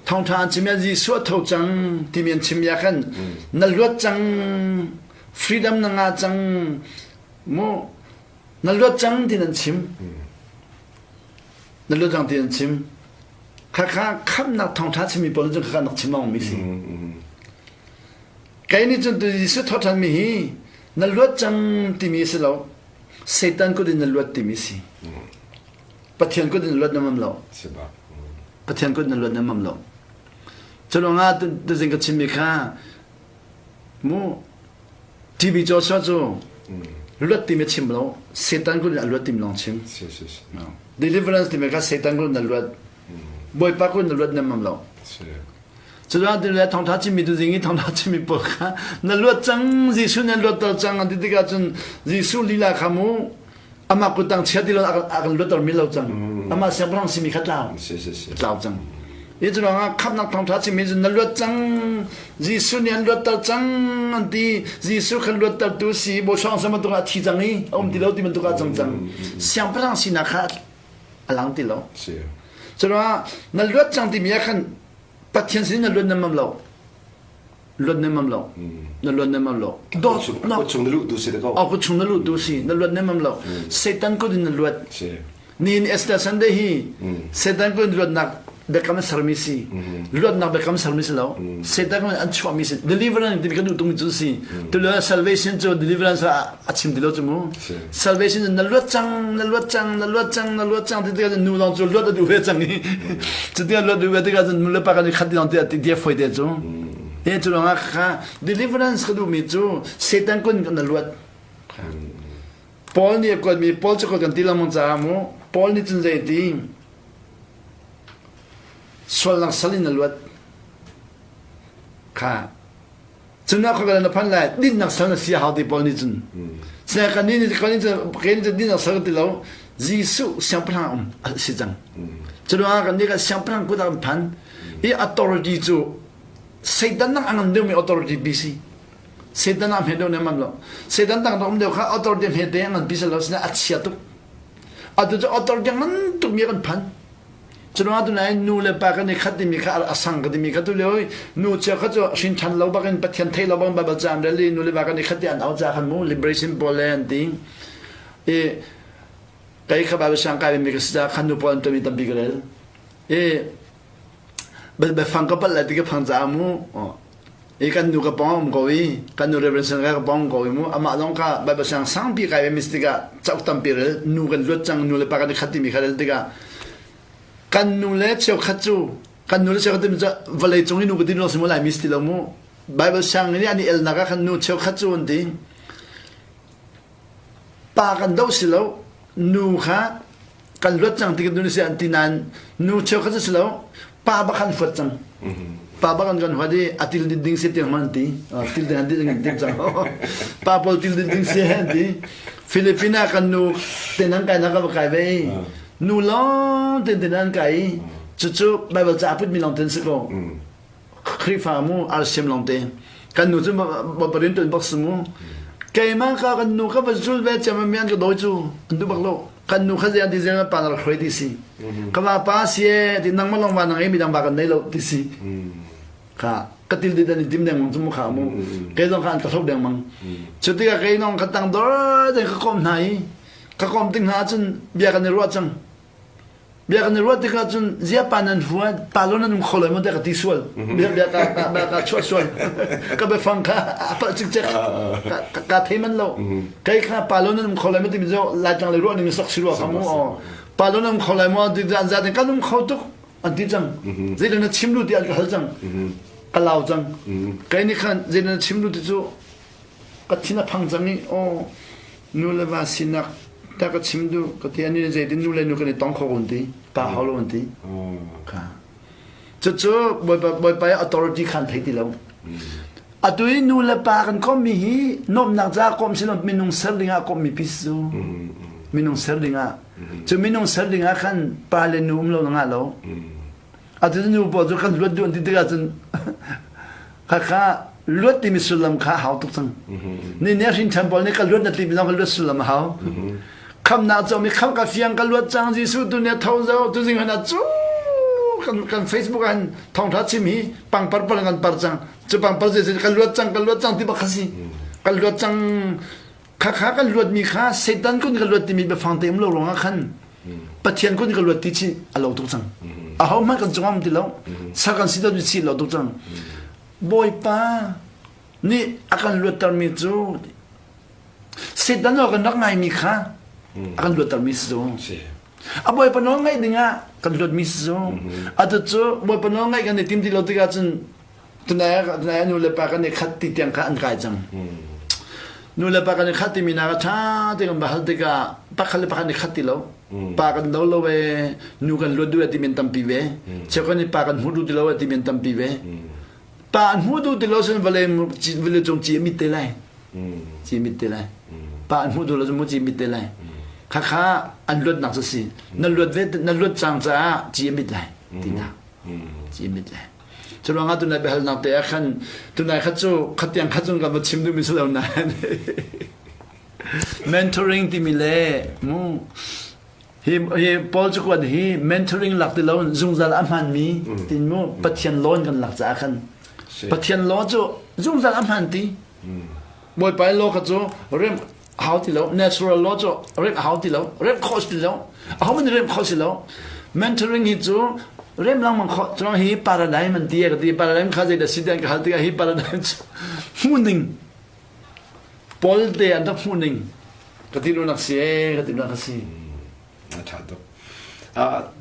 thawngtha an chim ya Jesuh tho cang timi an chim ya khan na luat cang freedom na nga cang mu na luat cang ti nan chim na luat cang ti an chim. Khakha khamnak thawngṭha chimmi pawl cu khakha nak chim lawngmi si. Kei nih cun tu Jesuh thawhṭhanmi hi na luat cang timi a si lo. Satan kut in na luat timi si. Pathian kut in luat na ngam lo. Pathian kut in luat na ngam lo. Culangah tuzing ka chimmi kha mu TV Joshua cu luat timi chim lo Satan kut in a luat timi lawng chim. Deliverance timi kha Satan kut in na luat. Bawipa kut in na luat na ngam lo. Cucaah tu le thawngṭha chimmi tu zing i thawngṭha chimmi pawl kha na luat cang Jesuh nih an luatter cang an ti tikah cun Jesuh lila kha mu amah kuttang chia ti lo a kan luatter mi lo cang amah siangpahrang simi kha tlau tlau cang hi cu ruangah khamhnak thawngṭha chimmi cu na luat cang Jesuh nih an luatter cang an ti Jesuh khan luattertu si bawchuang sa bantuk ah a thi cang i a um ti lo ti bantuk ah cang cang siangpahrang sinak kha a lang ti lo cu ruangah na luat cang timi ah khan Pathian sin na luat na mam lo luat na mam lo na luat na mam lo dawt chung na luh tu si ko aku chung na luh tu si na luat na mam lo Satan kut in na luat ni in Esther Sunday hi Satan kut in luatnak biakam sermi si luatnak biakam sermi si lo Satan kut an chuahmi si deliverance ti kan duh tung cu si tu le salvation cu deliverance a chim ti lo cu mu Salvation na luat cang, na luat cang, na luat cang, na luat cang ti tikah nu lawng cu luat a duh ve cang i cuti luat duh ve tikah cun nu le pa kan i khat ti lawng ti ti dia foi te cu. Te cu lawng ah kha deliverance ka duhmi cu Satan kun na luat. Paul nih a kuatmi Paul cu kan ti lengmang caah mu Paul nih cun zei ti sualnak sal in na luat kha Cun khua na phan lai dinnak sal na si a hau ti pawl nih cun sina kan nih kan nih cun kan nih dinnak sal ti lo Jesuh siangpahrang um a si cang cu ruangah kan nih kan siangpahrang kut ah kan phan hi authority cu Satan nang a ngan deuhmi authority pi si Satan ah hme deuh ne man lo Satan tang um deuh kha authority hme te ngan pi lo sina a chia tuk atu cu authority ngan tuk mi kan phan Curuangah tunai nu le pa kan i khat timi kha a sang ka timi kha tu lio nu chia kha cu hrin ṭhan lo bakin Pathian thei lo bang Bible ca an rel i nu le pa kan i khat ti an au ca khan mu liberation pawl le an ti i kei kha Bible siang kai mi ka si ca khan nu pawl an tuahmi tampi ka rel i biafang ka palh lai ti ka phang caah mu i kan nu ka pawng um ko i kan nu Reverend Sen ka pawng ko i mu amah zong kha Bible siang sangpi kai ve mis tikah cauk tampi rel nu kan luat cang nu le pa kan i khat timi kha rel tikah kan nu le cheukhat cu kan nu le cheukhat timi cu vawlei cung i nu ka ti lo simu lai mis ti lo mu Bible siang nih an i elnak ah khan nu cheukhat cu an ti pa kan doh si lo nu kha kan luat cang ti kan dun si an ti nain nu cheukhat cu si lo pa bak kan huat cang pa bak kan kan huat i a til din ding si tiang man ti til ding an ding ding cang pa pawl til din ding si an ti Philippines ah kan nu ten an kai na ka va kai ve nu lawng ten ten an kai cucu Bible ca put mi lawng ten si ko Khrihfa mu RCM lawngte kan nu cu barin tuan bak si mu keimah ka kan nu ka va zul ve cem mi an ka dawi cu an duh bak lo kan nu kha zei an ti zei pa na rak hruai ti si ka va pa si e ti nang ma long va nang e mi dang ba kan nei lo ti si kha ka til dit an i tim deng mang cu mu kha mu kei zong kha an ka hlo deng mang cu tikah kei nong ka tang dor deng ka kom hna i ka kom ting hna cun bia kan i ruah cang Bia kan i ruah tikah cun zia pa nan huat pa lo nan um kho lai maw tiah ka ti sual. Bia bia ka ka ka chuah sual. Ka biafang kha a palh cikcek. Ka ka thei man lo. Kei kha pa lo nan um kho lai maw timi cu Laitlang lei ruah ning sok si rua kha mu. Pa lo nan um kho lai maw ti an za kan um kho tuk an ti cang. Zeidah na chim lu ti an ka hal cang. Ka lau cang. Kei nih khan zeidah na chim lu ti cu ka thin a phang cang i aw nu le va sinak ta ka chim duh ka ti ani zeitin nu le nu kan i tong kho un ti pa hau lo un ti kha cucu bawipa bawipa authority khan thei ti lo atu i nu le pa kan kommi hi nuamhnak ca kom sin minung ser ding ah kommi pi cu minung ser ding ah cu minung ser ding ah khan pa le nu um lo na ngah lo Atu nu pawl cu kan luat duh an ti tikah cun khakha luat timi sullam kha a hau tuk cang. Ni ne hrin ṭhan pawl nih ka luat na timi zong ka luat sullam a hau. Khamnak cu mi kham ka fiang ka luat cang Jesuh tu nih tho zo tu zing hana cu kan kan Facebook ah thawngṭha chim hi pangpar par kan par cang cu pangpar cu ka luat cang ka luat cang ti bak kha si ka luat cang khakha kan luatmi kha Satan kun ka luat timi biafang te um lo ruangah khan Pathian kun ka luat ti chi a lo tuk cang. Aho hmanh kan cungah um ti lo. Sal kan si to si lo tuk cang. Bawipa nih a kan luattermi cu Satan kan rak ngaimi kha a kan luattermi si cu. A Bawipa nawl ngaih dingah kan luatmi si cu. Atu cu Bawipa nawl ngaih kan i tim ti lo tikah cun tunai tunai nu le pa kan i khat ti tiang kha an kai cang. Nu le pa kan i khat timi nak a ṭha te kan va hal tikah pakhat le pakhat i khat ti lo. Pa kan do lo e, nu kan luat duh e timi an tampi ve. Cheu kan i pa kan hmu duh ti lo e timi an tampi ve. Pa an hmu duh ti lo sin vawlei vawlei cung ci a mit te lai. Ci mit te lai. Pa an hmuh duh lo cu ci mit te lai. Khakha an luatnak cu si. Na luat ve na luat cang caah ci a mit lai tinak. Ci a mit lai. Cu ruangah tunai biahalnak te ah khan tunai khat cu khatiang khat cun kan va chim duhmi si lo nain mentoring timi le mu hi hi Paul cakuat hi mentoring lak ti lo zungzal a hmanmi tin mu Pathian law in kan lak caah khan Pathian law cu zungzal a hman ti Bawipa law kha cu rem hau ti lo natural law cu rem hau ti lo rem khawh si lo aho man rem khawh si lo mentoring hi cu rem lengmang khawh cu hi paradigm an ti ka ti paradigm kha zei dah si tian ka hal tikah hi paradigm cu hmuhning Paul te an rak hmuhning ka ti nak si e ka ti nak si A ṭha tuk.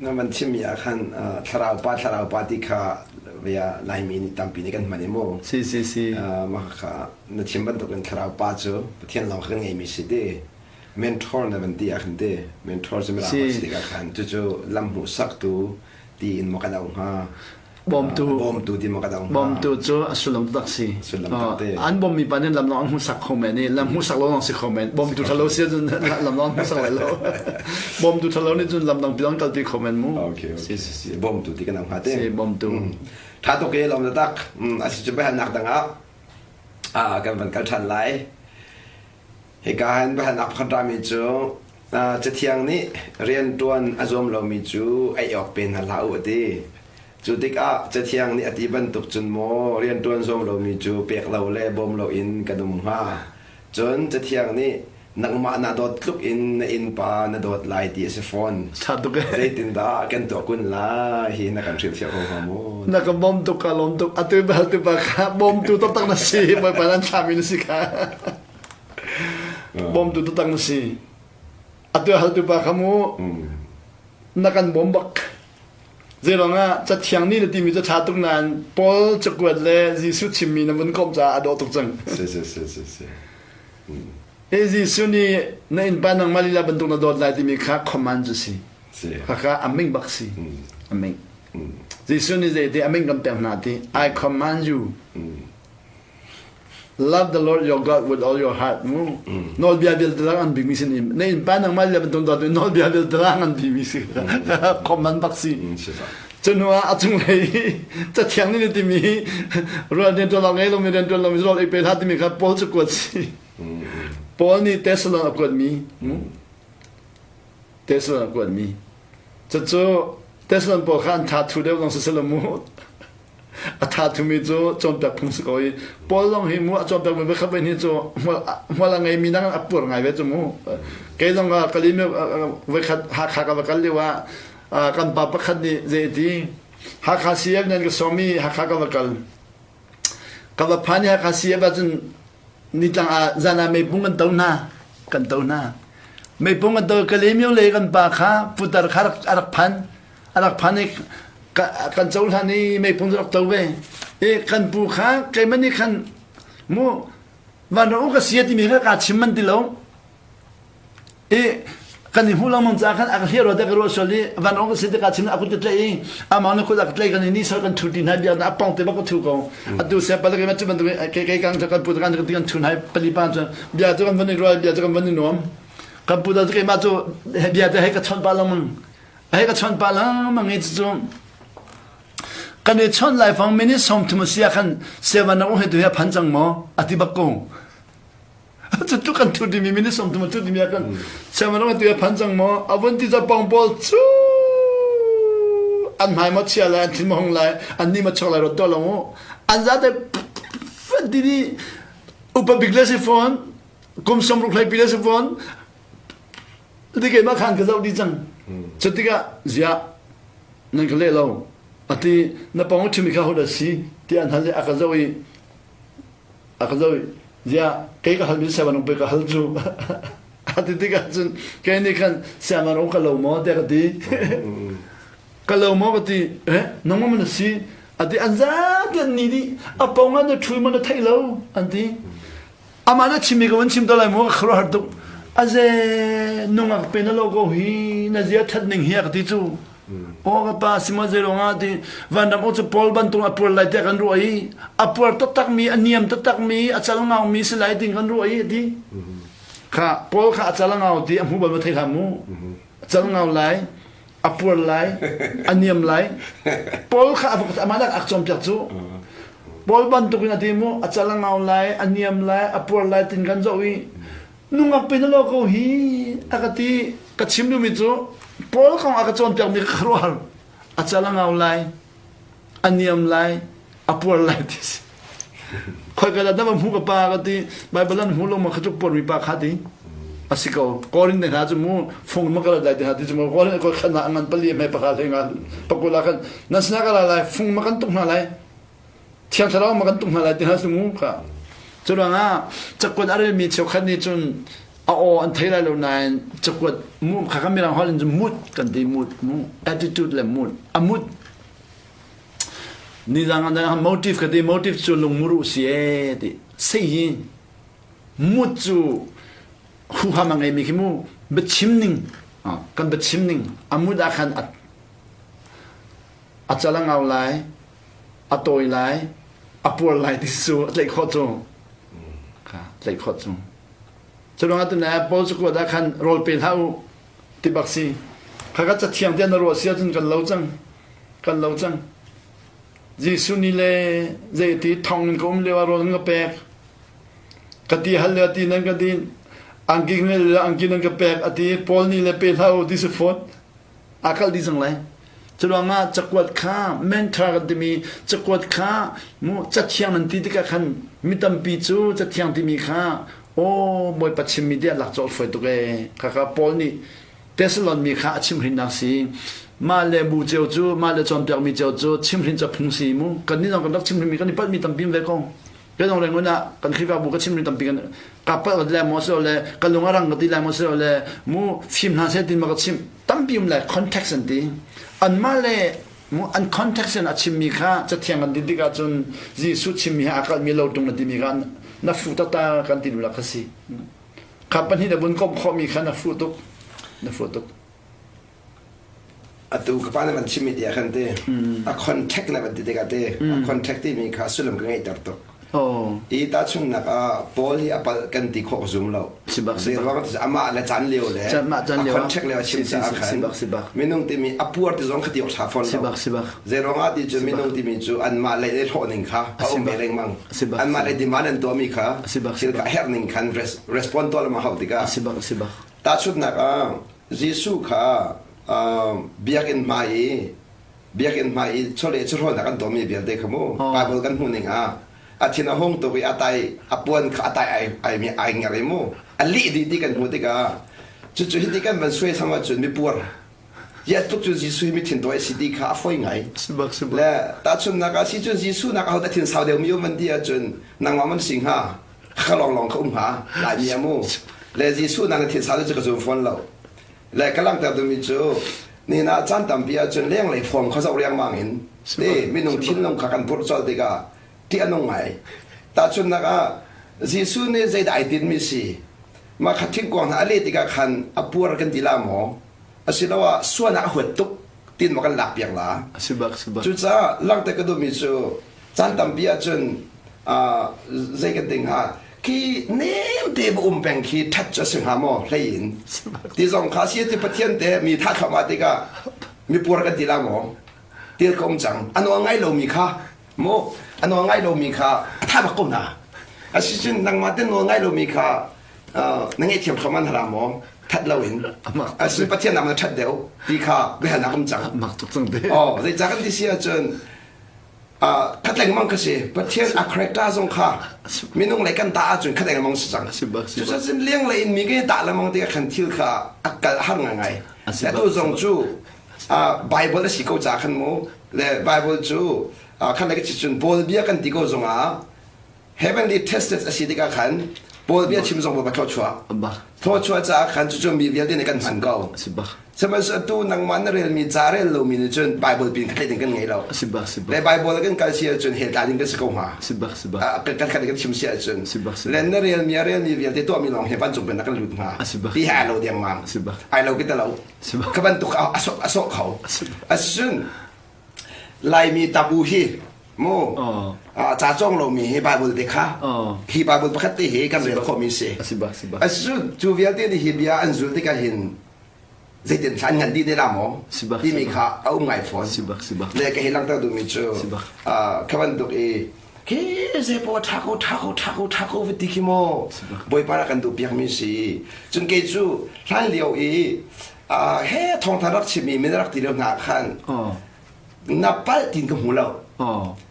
Na van chimmi ah khan thlarau pa thlarau pa ti kha via Laimi nih tampi nih kan hman i mu. Si si si. Mah kha na chim bantukin thlarau pa cu Pathian lawng kha kan ngeimi si ti. Mentor na van ti ah khan ti. Mentor cu mirang si tikah khan cucu lam hmuhsaktu tiin maw kan auh hnga. Bawmtu. Bawmtu ti maw ka dong. Bawmtu cu a sullam taktak si. Sullam tak te. An bawmmi pa nih lam lawng an hmuhsak kho men i lam hmuhsak lo lawng si kho men. Bawmtu ṭhalo si ahcun lam lawng hmuhsak lai lo. Bawmtu ṭhalo nih cun lam dang pi lawng kalpi kho men mu. Okay, okay. Si si si. Bawmtu ti kan hnga te. Si bawmtu. Tha tuk e lawm tak. A si cu biahalnak dang ah kan van kal ṭhan lai. Hika hin biahalnak pakhat rami cu Cathiang nih rianṭuan a zuam lomi cu ei awk pe hna hlah u a ti. Cu tikah Cathiang nih a ti bantuk cun maw rianṭuan zuam lomi cu pek lo le bawm loin kan um hnga? Cun Cathiang nih nangmah na dawt tluk in na innpa na dawt lai ti a si fawn. Ṭha tuk ee. Zeitindah kan tuah kun lai hi na kan hrilhfiah kho hnga maw? Na ka bawm tuk ka lawm tuk. Atu bal tu pa kha bawmtu taktak na si. Bawipa nan thlahmi na si kha. Bawmtu taktak na si. Atu haltu pa kha mu na kan bawm bak. Zeiruang ah Cathiang nih na timi cu ṭha tuk nain Paul cakuat le Jesuh chimmi na vun komh caah a dawh tuk cang. Si si si si si. Hi Jesuh nih na innpa nangmah lila bantuk na dawt lai timi kha command cu si. Si. Khakha a ming bak si. A ming. Jesuh nih zei ti a ming kan pek hna ti I command you. Love the Lord your God with all your heart mu. Nawlbia vialte lang an bimi sin im. Na innpa nangmah le bantuk dawt nawlbia vialte lang an bimi si. Command bak si. Cu ah a cunglei cathiang nih timi rual rian ṭuan lo ngei lomi rian ṭuan lomi rawl ei pe hlah timi kha Paul cu kuat si. Paul nih Thessalon a kuatmi. Thessalon a kuatmi. Cucu Thessalon pawl kha an tha thu deuh zong si selaw mu. A tha thumi cu cawnpiak phung si ko i Paul zong hi mu a cawnpiakmi voikhat voi hnih cu hmual a ngeimi dang a pur ngai ve cu mu. Kei zong Kalimi voikhat Hakha ka va kal lio ah kan pa pakhat nih zei ti Hakha CF nan ka sawm i Hakha ka va kal. Ka va phan i Hakha CF ahcun nitlang ah zan ah meipung kan to hna kan to hna. Meipung kan to Kalymyo le kan pa kha putar kha a rak phan. A rak phan i kan cohlan i meipung cu rak to ve i kan pu kha keimah nih khan mu van u ka sia timi kha kaa chim man ti lo i kan i hmuh lengmang caah khan a ka hliah rua te ka ruah sual i van ong ka si te kaa chim a kut ka tlaih i amah na kut a ka tlaih kan i ni sal kan thu ti hna bia na a pong te bak ka thu ko atu se pala ke ma cu bantuk ke ke kan kan pu kan kan kan thu hna pali pa cu bia cu kan van i rual bia cu kan van i nuam kan pu da keimah cu bia te he ka chawnh pa lengmang Hei ka chawnh pah lengmang i cucu kan i chawnh lai fang minute 30 a si ah khan sevan na he tu hi a phan cang maw a ti bak ko cu tu kan thu dimi minute 30 a thu dimi ah kan sevan na tu hi a phan cang maw a vun ti pong pawl cu an hmai ma chia lai an thin ma hung lai an ni ma chok lai rot to lo mu an za te ti ni upa bik le si phone kum 60 hlei pi le si phone Ti keimah khan ka zoh dih cang. Cu tikah ziah. Nan ka leh lo. Ati na pawng ṭhimi kha hodah si tiah an hal i a ka zoh i a ka zoh i ziah kei ka halmi siangvanrung pei ka hal cu a ti tikah cun kei nih khan siangvanrung ka lo maw tiah ka ti. Ka lo maw ka ti eh nangmah man na si a ti an zapi an ni dih a pawng ah na ṭhu maw na theih lo an ti. Amah na chimmi ka van chim te lai mu ka khuaruahhar tuk. Aze nungak pe na lo ko hi na zia that ning hi a ka ti cu. Aw ka pa simo zei ruangah ti vanram aw cu Paul bantuk a puar lai tiah kan ruah i a puar taktak mi a niam taktak mi a cal ngau mi si lai ting kan ruah i a ti. Kha Paul kha a cal ngau ti a hmu bal ma thei hlah mu. A cal ngau lai a puar lai a niam lai Paul kha a amah nak ak cawnpiak cu Paul bantukin a ti mu a cal a ngau lai a niam lai a puar lai tin kan zoh i nungak pe na lo ko hi a ka ti ka chim duhmi cu Paul kong a ka cawnpiak mi ka khuaruahhar a cal a ngau lai a niam lai a puar lai ti si khoi ka dah na hmu ka pa ka ti Bible an hmu lo ma kha tluk puar mi pa kha ti a si ko Korin ne hna cu mu fung ma ka lai ti hna ti cu mu Korin ko khan na ngan pali me pakha hle nga pakula khan na sna ka la lai fung ma kan tuk hna lai thiang thlarau ma kan tuk hna lai ti hna su mu kha cu ruangah cakuat a relmi cheukhat nih cun a aw an thei lai lo nain cakuat mu kha kan mirang holh in cun mood kan ti mood mu attitude le mood a mood Nidang ah motive ka ti motive cu lungmuru si ee ti sei hi mut cu huham a ngeimi khi mu biachim ning kan biachim ning a mut ah khan a cal a ngau lai a tawi lai a puar lai ti cu a tlaih khawh cu kha tlaih khawh cu cu ruangah tun Paul cu kuat ah khan rawl pe hlah u ti bak si kha ka cathiang te na ruah si ahcun kan lo cang kan lo cang. Jesuh nih le zeiti thong in ka um lio ah rawl nan ka pek. Ka ti hal le ti nan ka din. Angki nge le angki nan ka pek ati Paul nih le pe hlah u ti si fawn. A kal dih cang lai. Curuangah cakuat kha mentor kan timi cakuat kha mu cathiang nan ti tikah khan mi tampi cu cathiang timi kha aw Bawipa chimmi ti an lak cawh fawi tuk ee. Khakha Paul nih Thessalon mi kha a chimhrinnak si. Mah le bu cio cu mah le cawnpiakmi cio cu chimhrin cu a phung si mu. Kan nih zong kan rak chimhrinmi kan i palhmi tampi ve ko. Kan ong rengun ah kan Khrihfabu ka chimhrin tampi kan ka palh ka ti lai maw si le ka lung a rang ka ti lai maw si le mu fim hna seh tin ma ka chim tampi um lai context an ti. Anmah le mu an context in a chimmi kha cathiang kan ti tik ahcun Jesuh chimmi he aa kalhmi lo tung na timi kha na fu tata kan ti lu la kha si. Kha pahnih na vun komh khawhmi kha na fuh tuk. Na fuh tuk. Atu ka pa na van chimmi ti ah khan te a contact na van ti tikah te a contact timi kha sullam ka ngeihter tuk. Oh. I tahchunhnak ah Paul hi a palh kan ti khawh ka zum lo. Sibak sibak. Amah le caan lio le a contact lio a chim caah khan sibak sibak. Minung timi a puar ti zong kha ti awk ṭha fawn lo. Sibak sibak. Zeiruang ah ti cu minung timi cu anmah lei le hlawh ning kha a um ve lengmang. Anmah lei demand an tuahmi kha thil kha herh ning khan respond tuah lengmang hau tikah. Tahchunhnak ah Jesuh kha biakinn hmai i biakinn hmai i chawleh chawhrawlnak an tuahmi vialte kha mu Bible kan hmuh ning ah a thin a hung tuk i a tai a puan kha a tai ai ai ai nger i mu a lih dih ti kan hmuh tikah cucu hiti kan van suai sang ahcun mipuar Ziah tluk cu Jesuh hi mithin tawi a si ti kha a fawi ngai. Le tahchunhnak ah si cun Jesuh nak ahodah thin sau deuhmi um an ti ahcun nangmah man si hnga kha lawnglawng kha um hnga Laimi ah mu. Le Jesuh nak na thin sau deuh cu ka zum fawn lo. Le ka langhter duhmi cu nihin ah caan tampi ahcun lenglei form kha zoh riangmang in te minung thinlung kha kan purh colh tikah ṭih a nung ngai. Tahchunhnak ah Jesuh nih zeidah ai tinhmi si? Mah kha thingkuang hna a leh tikah khan a puar kan ti la maw? Asiloah suan ah a huat tuk tin maw kan lakpiak la? Cucaah langhter ka duhmi cu caan tampi ahcun zei kan ti hnga khi nem te va um peng khi ṭhat cu a si hnga maw hlei in ti zong kha si ti Pathian te mi thah thluahmah tikah mipuar kan ti la maw til ka um cang a nawl ngai lomi kha maw a nawl ngai lomi kha a tha bak ko na asicun nangmah te nawl ngai lomi kha na ngaihthiam thluahmah hna la maw that lo in asin Pathian nak na that deuh ti kha biahalnak um cang mak tuk cang te oh zeicah kan ti si ahcun khat lengmang ka si Pathian a character zong kha minung lei kan ta ahcun khat lengmang si cang cucun leng lei in mi kan ta lengmang ti khan thil kha a kal har ngai ngai atu zong cu. Bible a si ko ca khan mu le Bible cu khan le ka cun Paul bia kan ti ko zongah heavenly tested a si tikah khan Paul bia chim zong ba thluachuah thluachuah caah khan cucu mi vialte nih kan hman ko. Sihmanhsehlaw atu nangmah na relmi ca rel lomi nih cun Bible pin khat ding kan ngei lo. Le Bible kan kal si ahcun hell tla ding kan si ko hnga. Kan khat kan chim si ahcun. Le na relmi a relmi vialte tuahmi lawng hi vancung pennak kan lut hnga. Ti he ai lo dengmang. Ai lo ki lo. Ka bantuk a sawh kho. Asicun Laimi tabu hi mu ca cawng lomi hi Bible te kha hi Bible pakhat te hi kan rel khawhmi si. Asicun cu vialte nih hi bia an zul tikah hin zeitin thla an ngan dih te la maw timi kha a um ngai fawn. Le ka hi langhter duhmi cu kha bantuk i khi zeipaoh ṭha ko ṭha ko ṭha ko ṭha ko va ti khi maw Bawipa rak kan duh piakmi si. Cun kei cu hlan lio i he thawngtha rak chimmi min rak ti lio hna khan na palh tin ka hmu lo.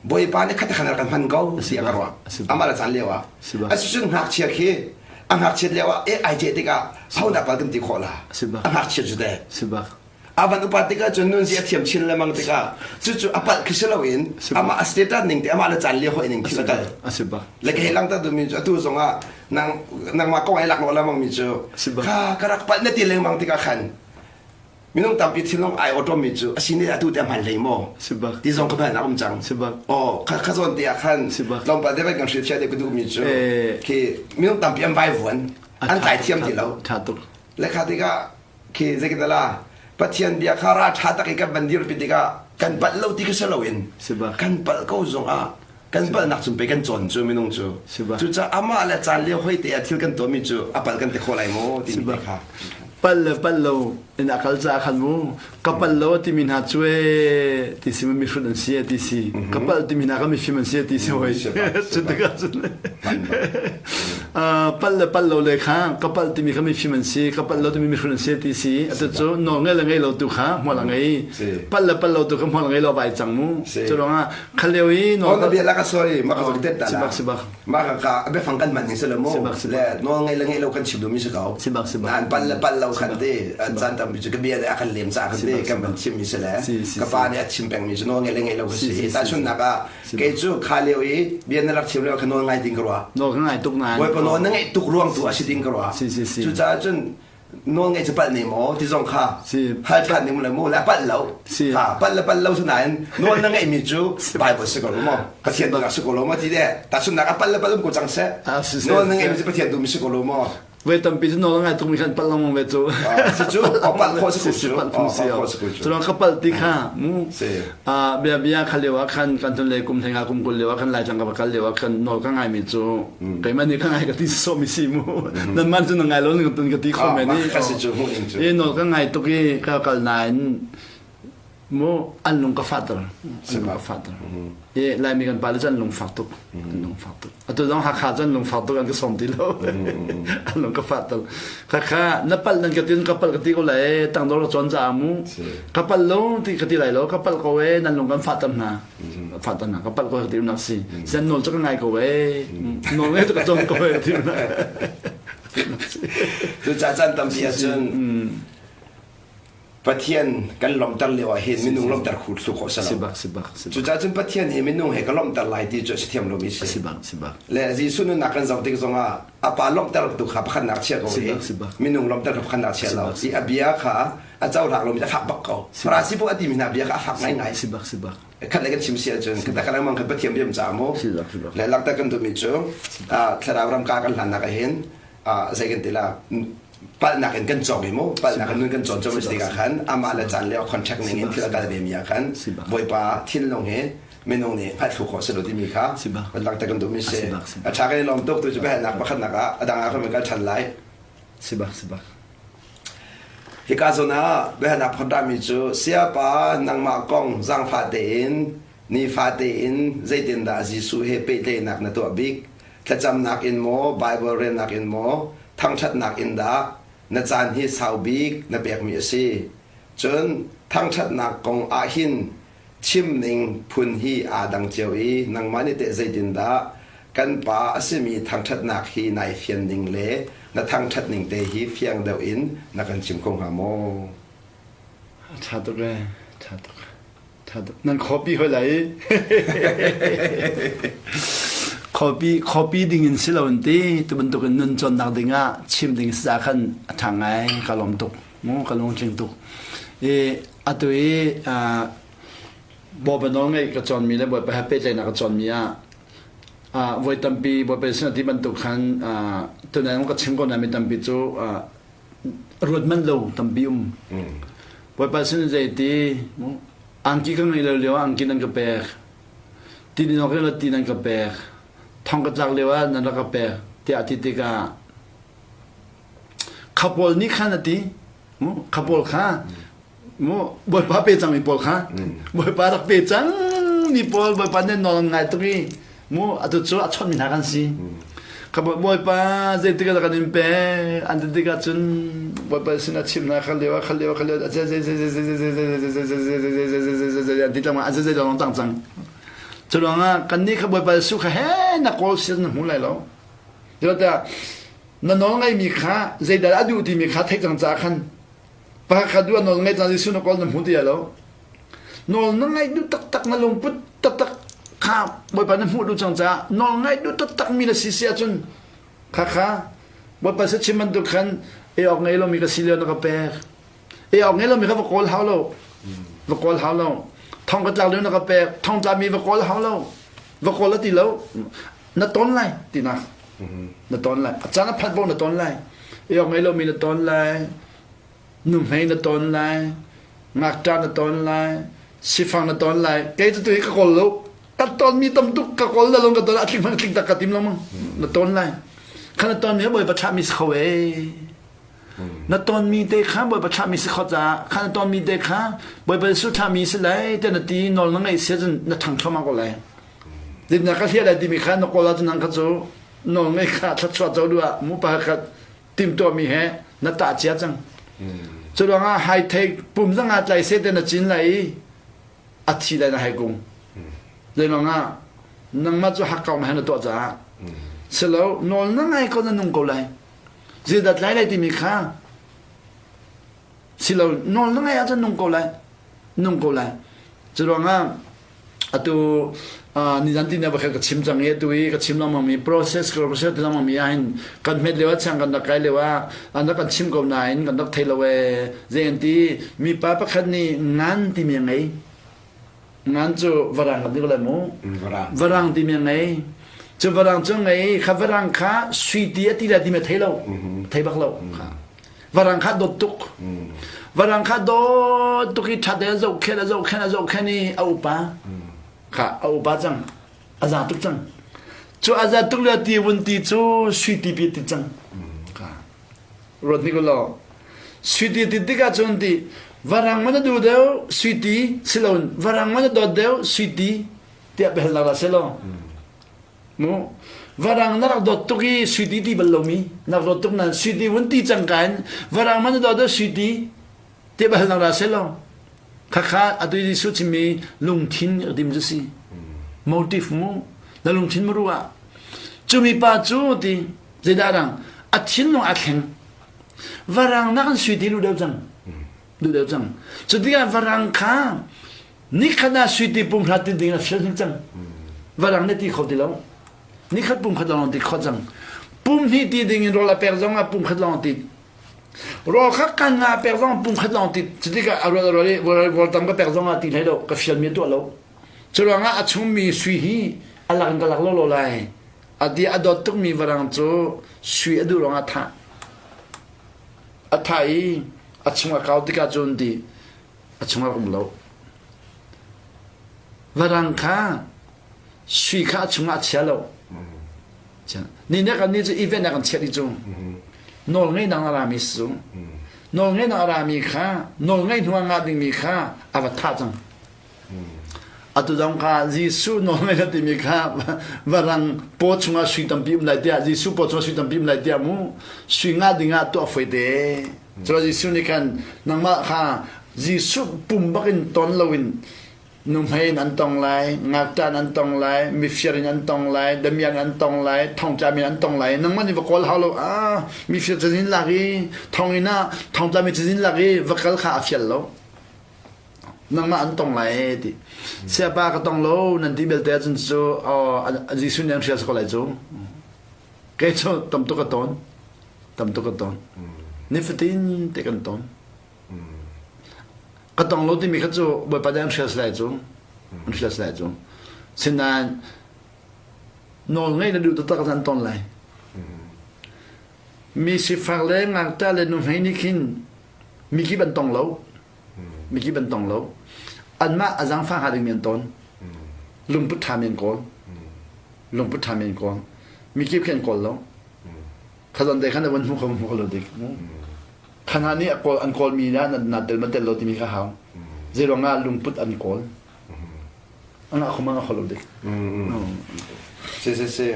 Bawipa nih khat khan rak kan hman ko ti a ka ruah. Amah le caan lio ah. Asicun ngakchia khi a ngakchiat lio ah e ai ceh tikah ho dah pal kan ti khawh la. A ngakchia cu teh. A van upat tikah cun nun zi a thiam chin lengmang tikah cucu a palh khi si loin amah a status ning te amah le caan lio hoi ning thil a kal. Le ka hei langhter duhmi cu atu zongah nang nangmah kong ai lak lo lengmang mi cu kha ka rak palh na ti lengmang tikah khan minung tampi thinlung ai awṭawm mi cu a sin atu te a hman hlei maw ti zong ka hman a um cang. Oh kha kha zawn te ah khan tlawmpal te kan hrilhfiah te ka duh mi cu khi minung tampi an vaivuan an tlai thiam ti lo. Le kha tikah Khi zeitindah Pathian bia kha ra ṭha tak i kan van dirpi tikah kan palh lo ti kha si loin kan palh ko zongah kan palhnak cung pei kan cawn cu minung cu. Cucaah amah le caan lio hoi te ah thil kan tuahmi cu a palh kan ti khawh lai maw timi te kha. Palh le palh lo in a kal caah khan mu ka palh lo timi hna cu e ti si mi hrut an si e ti si ka palh timi hna ka mifim an si e ti si hoi cu tikah cun palh le palh lo le kha ka palh timi kha mifim an si ka palh lo timi mihrut an si ti si atu cu nawl ngei le ngei lo tu kha hmual a ngei palh le palh lo tu kha hmual a ngei lo vai cang mu cu ruangah khaleo i nawl na bia laka sorry ma ka tet ta la ma ka ka biafang kan man ning se lo mu le nawl ngei le ngei lo kan chim dumi si ko nan palh le palh lo khan te caan tampi cu ka bia le a kan lem ca khan te kan van chim mi si le ka pa nih a chim peng mi cu nawl ngei le ngei lo ka si tahchunhnak ah Kei cu kha lio i bia na rak chim lio kha nawl ngai ding ka ruah. Nawl ka ngai tuk nain. Bawipa nawl na ngeih tuk ruang tu a si ding ka ruah. Si si si. Cucaah cun nawl ngeih cu palh ne maw ti zong kha hal ṭhan ning le mu le a palh lo. Si. Ha palh le palh lo si nain nawl na ngeih mi cu Bible si ko lo maw? Pathian duhnak si ko lo maw ti de. Tahchunhnak a palh le palh um ko cang seh. Nawl na ngeih mi cu Pathian duhmi si ko lo maw? Voi tampi cu nawl ngai tukmi khan palh lengmang ve cu. Si cu palh khawh si ko cu. Palh phung si khawh si ko cu. Cu ka palh ti kha mu bia bia kha lio ah khan kan tun le kum theng kum kul lio ah khan Laitlang ka va kal lio ah khan nawl ka ngai mi cu keimah nih ka ngai ka ti so mi si mu. Nan man cu na ngai lo ka ti kho men i. Ka si cu mu ning cu. I nawl ka ngai tuk i ka kal nain mu an lung ka fahter an lung ka fahter i Laimi kan pale cu an lung fak tuk an lung fak tuk atu zong Hakha cu an lung fak tuk an ka sawm ti lo an lung ka fahter khakha na palh nan ka tin ka palh ka ti ko lai tangdor ka cawn caah mu ka palh lo ti ka ti lai lo ka palh ko e nan lung kan fahter hna fahter hna ka palh ko ti nak si sian nawl cu ka ngai ko e nawl ngai cu ka cawn ko e ti nak Cucaah caan tampi ahcun Pathian kan lawmhter lio ah hin minung lawmhter khu thlu khawh si lo. Sibak sibak sibak. Cucaah cun Pathian hi minung he ka lawmhter lai ti cu a si thiam lomi si. Sibak sibak. Le Jesuh nunnak kan zoh tik zongah a pa lawmhter tu kha pakhatnak chia ko hi. Sibak. Minung lawmhter kha pakhatnak chia lo. I a bia kha a cohlang lomi a fak bak ko. Farasi bu a timi hna bia kha a fak ngaingai. Sibak sibak. Khat le kan chim si ahcun kata kan lengmang khat Pathian biam caah mu. Sibak sibak. Le lakter kan duhmi cu thlarau ram ka kan hlannak ah hin zei kan ti la palhnak in kan cawk i mu palhnak in nun kan cawn cawm tikah khan amah le caan le contract ning in thil a kal ve mi ah khan Bawipa thinlung hi minung nih hngalh thlu khawh si lo timi kha kan langhter kan duhmi si a ṭha kan i lawm tuk tu cu biahalnak pakhatnak ah a dang ah kan kal ṭhan lai sibak sibak hika zawn ah biahalnak pakhat dahmi cu siapa nangmah kong zaangfah tein nifa tein zeitindah Jesuh he pehtlaihnak na tuah bik Thlacamnak in maw, Baibal relnak in maw, thangṭhatnak in dah na caan hi sau bik na pekmi a si? Cun thangṭhatnak kong ahhin chim ning phun hi aa dang cio i nangmah nih teh zeitindah kan Pa a simi thangṭhatnak hi nai fian ning le na thangṭhat ning te hi fiang deuh in na kan chim kho hnga maw? A ṭha tuk ee, ṭha tuk. Ṭha tuk. Nan khuapi hoi lai. Khuapi khuapi ding in si lo in ti tu bantuk in nun cawnnak ding ah chim ding si khan a ṭha ngai ka lawm tuk. Mu ka lungtling tuk. I atu i Bawipa nawl ngaih ka cawnmi le Bawipa he pehtlaihnak ka cawnmi ah voi tampi Bawipa sin ti bantuk khan tunai ka chim ko na mi tampi cu ruat manh lo tampi um. Bawipa sin zei ti angki ka ngeih lo lio ah angki nan ka pek. Ti din awk lo ti nan ka pek. Thong ka tlak lio ah nan rak ka pek tiah ti tikah kha pawl nih khan a ti kha pawl kha mu Bawipa pe cang mi pawl kha Bawipa rak pe cang mi pawl Bawipa nih nawl an ngai tuk i mu atu cu a chawnh mi hna kan si kha Bawipa zeitik ah kan in pe an ti tikah cun Bawipa sin a chim hna kha lio kha lio kha lio a zei zei zei zei zei zei zei zei zei zei zei zei zei zei zei an ti tlangmah a zei zei lawng tang cang cu ruangah kan nih kha Bawipa Jesuh kha he na kawl sin na hmu lai lo Tiah na nawl ngaimi kha zeidah a duh timi kha theih cang caah khan pakhat duh a nawl ngaih cang Jesuh na kawl na hmu ti lo nawl na ngaih duh taktak na lungput taktak kha Bawipa na hmuh duh cang caah nawl ngaih duh taktak mi na si si ahcun kha kha Bawipa sa chim bantuk khan ei awk ngei lomi ka si lio na ka pek ei awk ngei lomi kha va kawl hau lo va kawl hau lo thong ka tlak lio na ka pek thong tlami va kawl hau lo va kawl a ti lo na ton lai tinak na ton lai a caan a phanh paoh na ton lai iok ngei lomi na ton lai nuhmei na ton lai ngakṭah na ton lai sifang na ton lai kei cu tu hi ka kawl lo ka ton mi tam tuk ka kawl la long ka ton a tling hmang tling tak ka tim lo mang na ton lai kha na ton mi bawipa thlah mi si kho e na ton mi te kha bawipa thlah mi si kho caah kha na ton mi te kha bawipa su thlah mi si lai te na ti nawl na ngeih sia cun na ṭhang thluahmah ko lai Dinnak ka hliah lai timi kha na kawl ahcun nang kha cu nawl ngei kha thluachuah co duh ah mu pakhat timhtuahmi he na tah cia cang. Cu ruangah hai thei pum zong ah tlai se te na cin lai i a thi lai na hai kung. Zei ah nangmah cu hakkau na na tuah caah silo nawl na ngai ko na nung ko lai. Zeidah tlai lai timi kha silo nawl na ngai ahcun nung ko lai. Nung ko lai. Cu ruangah atu nizan ti na ka chim cang i atu i ka chim lengmang mi process ka process ti lengmang mi ahhin kan hmet lio ah chang kan rak kai lio ah an rak kan chim ko nain kan rak thei lo ee zei an ti mipa pakhat nih ngan timi a ngei ngan cu varang kan ti ko lai mu varang timi a ngei cu varang cu ngei kha varang kha sui ti a ti la ti mi thei lo thei bak lo kha Varang kha dawt tuk. Varang kha dawt tuk i ṭhat a zohkhenh a zohkhenh a zohkhenh i a upa. Kha a upa cang. A za tuk cang. Cu a za tuk le ti vun ti cu sui ti pi ti cang. Kha. Ruat ni ko law. Sui ti ti tikah cun ti varang man a duh deuh sui ti siloin varang man a dawt deuh sui ti tiah biahalnak la selaw. Mu varang na rak dawt tuk i suiti ti bal lomi na rak dawt tuk nan suiti vun ti cangka in varang man na dawt deuh suiti ti bal na ra selo khakha atu Jesuh chimmi lungthin dim cu si motive mu na lungthin mu ruah cumi pa cu ti zeidah dang a thinlung a thleng varang nak in suiti lu deuh cang lu deuh cang cu tikah varang kha Nikhat ah suiti pum hrat tin ding a fial hnik cang. Varang ne ti kho ti lo. Nikhat pum khat lawng ti kho cang. Pum hnih ti ding in rawl a pek zong ah pum khat lawng ti. Rawl kha kan nga pek zong pum khat lawng ti. Cutikah a rawl a rawl i rawl tam ka pek zong ah ti hlei lo ka fial mi tuah lo. Cu ruangah a chungmi sui hi a lak in ka lak lo lo lai. A ti a dawt tukmi varang cu sui a duh ruangah thah. A thah i a chung a kau tikah cun ti a chungah um lo. Varang kha sui kha a chungah a chia lo. Ni ne kan ni cu event ah kan chiah dih cu. Nawl ngei nang a rami si cu. Nawl ngei nang a rami kha nawl ngei hnu ah ngah dingmi kha a va thah cang. Atu zong kha Jesuh nawl ngei na timi kha varang paw chungah sui tampi um lai tiah Jesuh paw chungah sui tampi um lai tiah mu sui ngah dingah tuah foi te. Cun Jesuh nih khan nangmah kha Jesuh pum bakin ton loin nuhmei in an tong lai, ngakṭah in an tong lai, mifir in an tong lai, damian an tong lai, thongtlami in an tong lai. Nangmah nih va kawl hau lo. Ah, mifir cazin lak i thonginn ah thongtlami cazin lak i va kal kha a fial lo. Nangmah an tong lai e ti. Siapa ka tong lo nan ti belte ahcun cu Jesuh nih an hrial ko lai cu. Kei cu tam tuk ka ton. Tam tuk ka ton. Nifatin te kan ton. Ka tong lo timi kha cu Bawipa nih an hrial lai cu. An hrial lai cu. Sinain nawl ngeih na duh taktak an ton lai. Mi sifak le ngakṭah le nuhmei nih khin mikip an tong lo. Mikip an tong lo. Anmah a zaangfah hnga dingmi an ton. Lungput ṭhami an kawl. Lungput ṭhami an kawl. Mikip khi an kawl lo. Khazan te khan an hmu kho hmu kho lo dik. Khana nih a kawl an kawlmi na na tel ma tel lo timi kha hau. Zeiruang ah lungput an kawl. Anga kho ma kho lo dik. Si si si.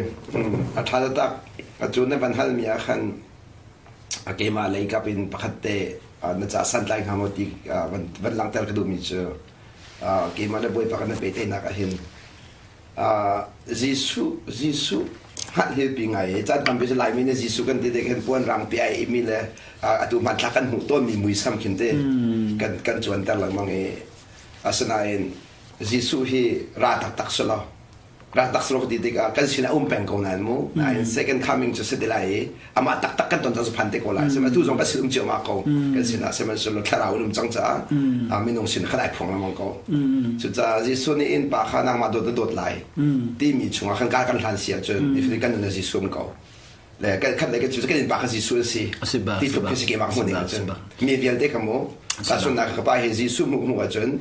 A ṭha taktak. Atu na van halmi ah khan a keimah lei kap in pakhat te na ca santlai hnga maw ti van langhter ka duhmi cu keimah le Bawipa kan pehtlaihnak ah hin Jesuh Jesuh hngalh pi ngai i caan tampi cu Laimi nih Jesuh kan ti tik hin puan rang pi ai imi le atu hmanthlak kan hmuh tawnmi muisam khin te kan kan cuanter lengmang i asinain Jesuh hi ra taktak si lo ra tak si lo ti tikah kan sinah um peng ko nain mu nain second coming cu si ti lai i amah taktak kan ton cang cu phan te ko lai sihmanhsehlaw atu zong kan sin um cio ma ko kan sinah sihmanhsehlaw thlarau in um cang caah minung sin khan ai phuang lengmang ko cucaah Jesuh nih inn pa kha nangmah dawt na dawt lai timi chungah khan kar kan hlan si ahcun nifatin kan nun ah Jesuh um ko le kan khat le kan cu kan inn pa kha Jesuh an si ti tluk khi si keimah hmuh ning ahcun mi vialte kha mu tahchunhnak ka pa hi Jesuh hmuh hmuh ahcun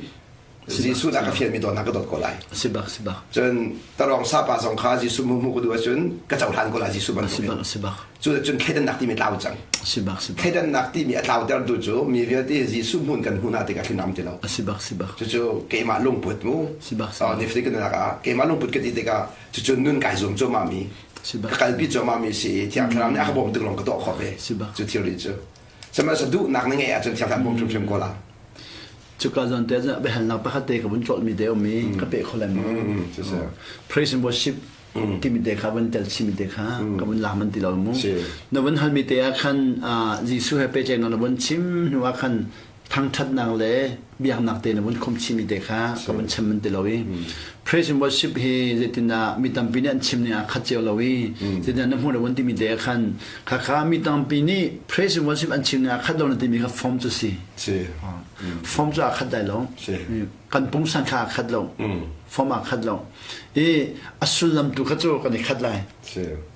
Jesuh dah ka fialmi dawtnak ka dawt ko lai. Si bak si bak. Cun tarong sapa zong kha Jesuh mu mu ka duh ahcun ka cohlan ko lai Jesuh bantuk in. Si bak. Cu cun thleidannak timi tlau cang. Si bak si bak. Thleidannak timi a tlauter tu cu mi vialte Jesuh hmun kan hmun ah tikah thlinam ti lo. Si bak si bak. Cucu keimah lungput mu. Si bak si bak. Nifati kan nak ah keimah lungput ka ti tikah cucu nun kai zum cuahmah mi. Si bak. Ka kalpi cuahmah mi si i Thiang Thlarau nih a ka bawm tuk lawng ka tuah khawh ve. Si bak. Cu thil cu. Sihmanhsehlaw duhnak na ngeih ahcun Thiang Thlarau bawm hrimhrim ko la. Cuka zawn te cun biahalnak pakhat te ka vun tlolhmi te um i ka peh kho lai maw? Praise and worship timi te kha vun tel chimi te kha ka vun lak man ti lo mu. Na vun halmi te ah khan Jesuh he pehtlaihnak na vun chim hnu ah khan thangṭhatnak le biaknak te na vun khum chimi te kha ka vun chim man ti lo i praise and worship hi zeitindah mi tampi nih an chim ning aa khat cio lo i zeitindah na hmuh na vun timi te ah khan khakha mi tampi nih praise and worship an chim ning aa khat lo na timi kha form cu si. Si. Form cu aa khat lai lo. Kan pungsan kha aa khat lo. Form aa khat lo. I a sullam tu kha cu kan i khat lai.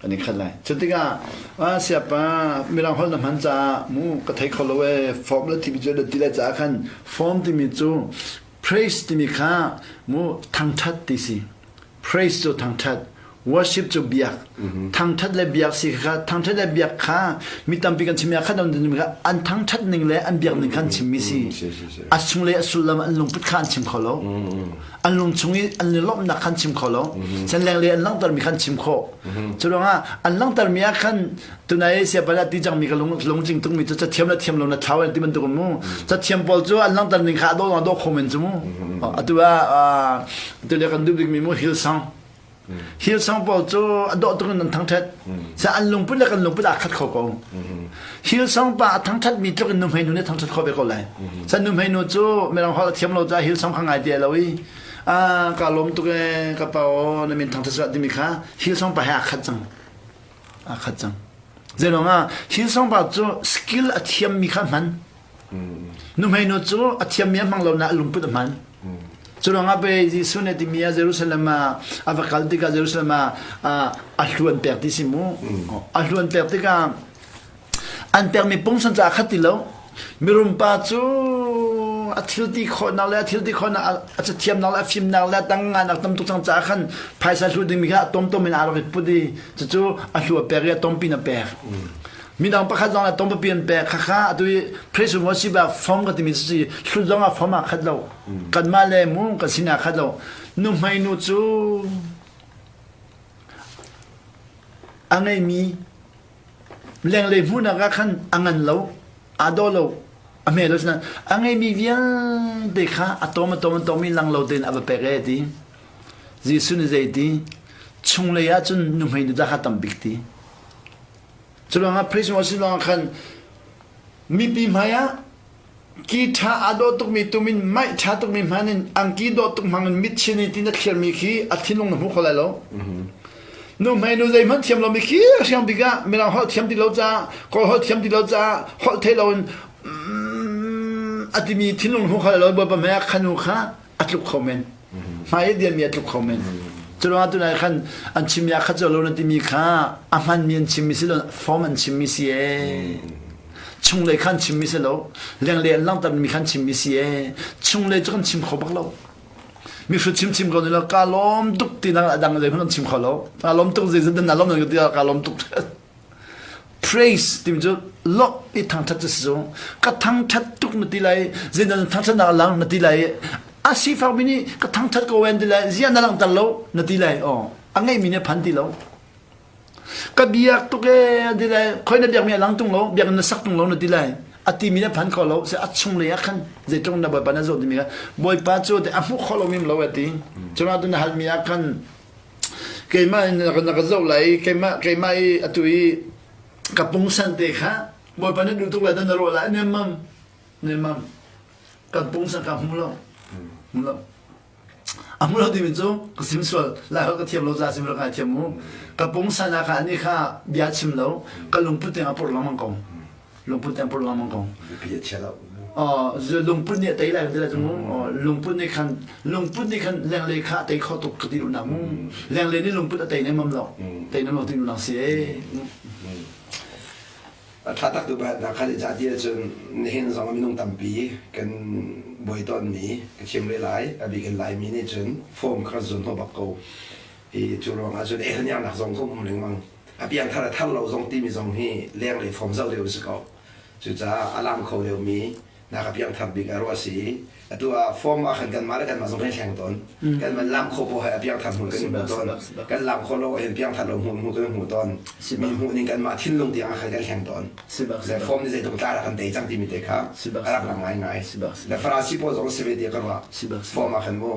Kan i khat lai. Cu tikah ah siapa mirang holh na hman caah mu ka thei kho lo e form le timi cu na ti lai caah khan form timi cu praise timi kha mu thangthat ti si. Praise cu thangṭhat, worship cu biak. Thangṭhat le biak si kha thangṭhat le biak kha mi tampi kan chimmi ah khan kha an thangṭhat ning le an biak ning kha an chimmi si. A chung le a sullam an lungput kha an chim kho lo. An lung chung i an lawmhnak kha an chim kho lo. Chan leng le an langhtermi kha an chim khawh. Cu ruangah an langhtermi ah khan tunai siapala ti cangmi ka lung lungtling tukmi cu cathiam le thiam lo na thlau an ti bantuk mu cathiam pawl cu an langhter ning kha a dawh dawh kho men cu mu atu ah atu le kan duh bikmi mu Hillsong Hillsong pawl cu a dawh tuk in an thangthat sa an lungput le kan lungput aa khat kho ko Hillsong pa a thangthat mi tluk in nuhmei nu nih thangthat kho ve ko lai sa nuhmei nu cu mirang holh a thiam lo caah Hillsong kha ngai ti lo i a ka lawm tuk e ka pa aw na min thangthat timi kha Hillsong pa he aa khat cang aa khat cang. Zeiruang ah Hillsong pa cu skill a thiammi kha hman. Nuhmei nu cu a thiammi a hmang lo na a lungput a hman. Cu ruangah pe Jesuh nih timi ah Jerusalem ah a va kal tikah Jerusalem ah a hluan pek ti si mu. A hluan pek tikah An pekmi pungsan cu aa khat ti lo. Mirum pa cu a thil ti khawhnak le a thil ti khawhnak a cathiamnak le a fimnak le a tang nganak tam tuk cang caah khan phaisa hlu dingmi kha a tomtom in aa rak i put i cucu a hlu a pek i a tompi in a pek. Midang pakhat zong a tompi an pek khakha atu i pressure mo si ba form ka timi si hlut zong ah form aa khat lo. Kanmah le mu kan sin aa khat lo. Nuhmei nu cu a ngeimi Lenglei hmuhnak ah khan a ngan lo, aa dawh lo, a hme lo sinain a ngeimi vialte kha a tom a tom a tom i lang lo tein a va pek e ti. Jesuh nih zei ti? Chunglei ah cun nuhmei nu dah kha tam bik ti. Cu ruangah praise worship ruangah khan mipi hmai ah. Ki ṭha aa dawh tukmi tum in maih ṭha tukmi hman in angki dawh tuk hmang in mitchin i ti na thlirmi khi a thinlung na hmu kho lai lo. Nu hmei nu zeihmanh thiam lomi khi hriang bik ah mirang holh thiam ti lo caah kawl holh thiam ti lo caah holh thei loin a timi thinlung hmu kho lai lo bawipa hmai ah khanu kha a tluk kho men. Hmai i dianmi a tluk kho men. Curuangah tunai khan an chimmi ah khat lo na timi kha a hmanmi an chimmi si lo form an chimmi si ee. Chunglei khan chimmi si lo lenglei an langhtermi khan chimmi si ee. Chunglei cu kan chim kho bak lo. Mihrut chim chim ko ni lo ka lawm tuk ti nak a dang zei hmanh an chim kho lo. Ka lawm tuk zei zan na lawm na ti ka lawm tuk. Praise timi cu lawmh i thangṭhat cu si cu. Ka thangṭhat tuk na ti lai, zeidah na thangṭhatnak a lang na ti lai i a sifakmi nih ka thangṭhat ko an ti lai, ziah na langhter lo na ti lai. Aw, a ngeihmi nih a phan ti lo. Ka biak tuk ee an ti lai, khoi na biakmi a lang tung lo, biakinn na sak tung lo na ti lai. A timi nih a phan kho lo, a chunglei ah khan zeitluk na Bawipa na zawt timi kha Bawipa cu a hmuh khawh lomi lo a ti. Cuna tu na halmi ah khan Keimah in na ka zoh lai i keimah keimah i atu i ka pungsan te kha Bawipa nih duh tuk lai dah na ruah lai nemmam nemmam kan pungsan ka hmu lo hmu lo a hmu lo timi cu ka sim sual lai holh ka thiam lo ca sim lo ka thiam mu ka pungsan ah kha ani kha bia chim lo ka lungput tiang a pur lengmang ko lungput tiang pur lengmang ko Biapi a chia lo. Lungput nih a tei lai kan ti lai cu mu lungput nih khan lungput nih khan lenglei kha a tei kho tuk ka ti duhnak mu lenglei nih lungput a tei nem lo tei nem lo ti duhnak si ee Thla tak tu na khan i ca ti ahcun nihin zong minung tampi kan buai tawnmi ka chim rih lai a bik in Laimi nih cun form kha zun hnawh bak ko i cu ruangah cun ehlaniangnak zong ka um lengmang a piangthar a thar lo zong timi zong hi lenglei form zoh deuh si ko. Cucaah a lam kho deuhmi nak a piangthar bik a ruah si. Atu ah form ah khan kanmah le kanmah zong kan thleng tawn. Kan man lam kho poh hai a piangthar hmuh kan hmu tawn. Kan lam kho lo hin piangthar lo hmuh hmuh kan hmu tawn. Mi hmuh ning kanmah thinlung tiang ah khan kan thleng tawn. Le form nih zeitluk tla kan tei cang timi te kha a rak lang ngaingai. Le Farasi pawl zong si ve ti ka ruah. Form ah khan mu.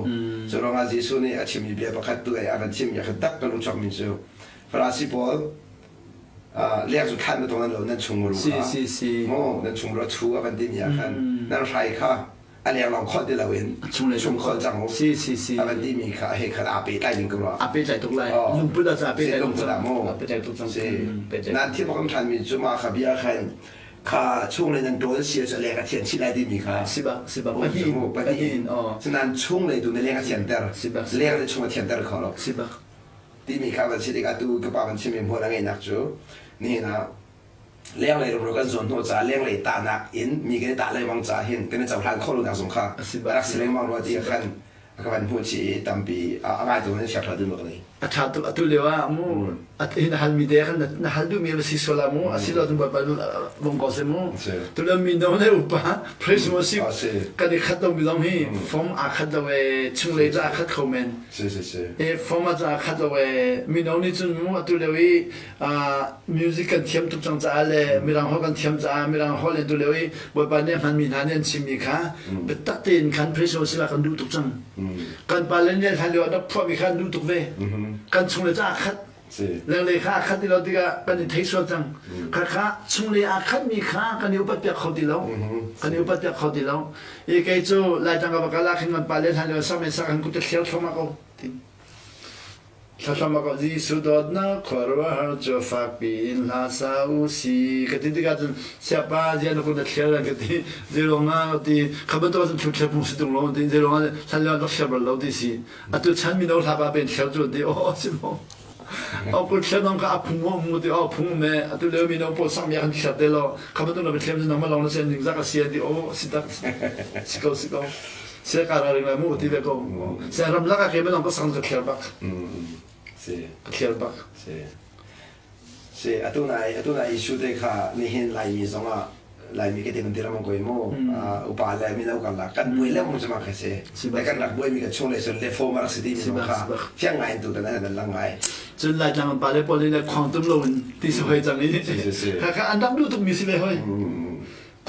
Cu ruangah Jesuh nih a chimmi bia pakhat tu a kan chimmi a khan tak ka lungchuak mi cu Farasi pawl leng cu thlan na lo nan chung ru kha mu nan chung ru chu a kan timi ah khan nan hrai kha a leng lawng kholh ti loin chung kholh cang u a kan timi kha he khan aa pehtlai ding ka ruah aa pehtlai tuk lai lungput ah aa pehtlai tuk cang mu aa pehtlai tuk cang nan thil bak than mi cu ma kha bia khan kha chung le nan tawl si cu leng a thian chih lai timi kha sibak sibak pahnih nan chung le tu na leng a thianter leng le chung a thianter kho lo sibak Timi kha van si tikah tu ka pa van chimmi hmual a ngeihnak cu nihin ah lenglei rumro kan zuan hnawh caah lenglei tahnak in mi kan i tah lengmang caah hin kan i cohlan khawh lonak zong kha a rak si lengmang rua ti khan a ka van hmuh chih i tampi a ngaitu nan siak hlah ding bak A ṭha tuk atu lio ah mu hin halmi te khan na hal duhmi va si sual ah mu a si lo cun bawipa bawm ko seh mu tulio mino le upa praise mu si kan i khat lo mi zong hi form aa khat lo e chunglei cu aa khat kho men Si si si. E form ah cun khat lo e mino nih cun mu atu lio i music kan thiam tuk cang caah le mirang holh kan thiam caah mirang holh in tu lio i Bawipa nih a hmanmi hna nih an chimmi kha biatak tein khan praise sila kan duh tuk cang. Kan pa le nih hlan lio ah rak phuahmi kha an duh tuk ve. Kan chung le ca khat. Lenglei kha a khat ti lo tikah kan i thei sual cang. Kha kha chunglei aa khatmi kha kan i upat piak kho ti lo. Kan i upat piak kho ti lo. I kei cu Laitlang ka va kal ah khin kan pa le hlan lio sak men sak han kut thliar thluahmah ko. Thlathlam ko Jesuh dawtnak khuaruahhar cu fakpi in hla sa u si ka ti tikah cun siapa zia na kut na thliar ka ti zeirong ah ka ti kha bantuk cun thlu thliar phung si tung lo ti zeirong ah hlan lio rak thliar bal lo ti si atu chan mino hla pa pen thliar cu ti aw si mo au kut thliar nong ka a phung mo mu ti aw phung me atu leo mino pawl sak mi kan thliar te lo kha bantuk na thliar cu nangmah lawng na sen ning zak a si ti aw si tak si ko si ko se ka ra ring lai mu ti ve ko se ram lak a ke me long ka sang ka thliar bak si ka thliar bak si Si atu nai atu nai issue te kha nihin Laimi zong ah Laimi ke te kan tiram ko mu upa le mino kan la kan buai le mu chama kha si le kan rak buai mi ka chung le sun le fo mar si ti mi kha fiang ngai tu tan an lang ngai cun Laitlang pa le pawl le khong tum lo in ti si hoi cang i kha kha an rak duh tuk mi si ve hoi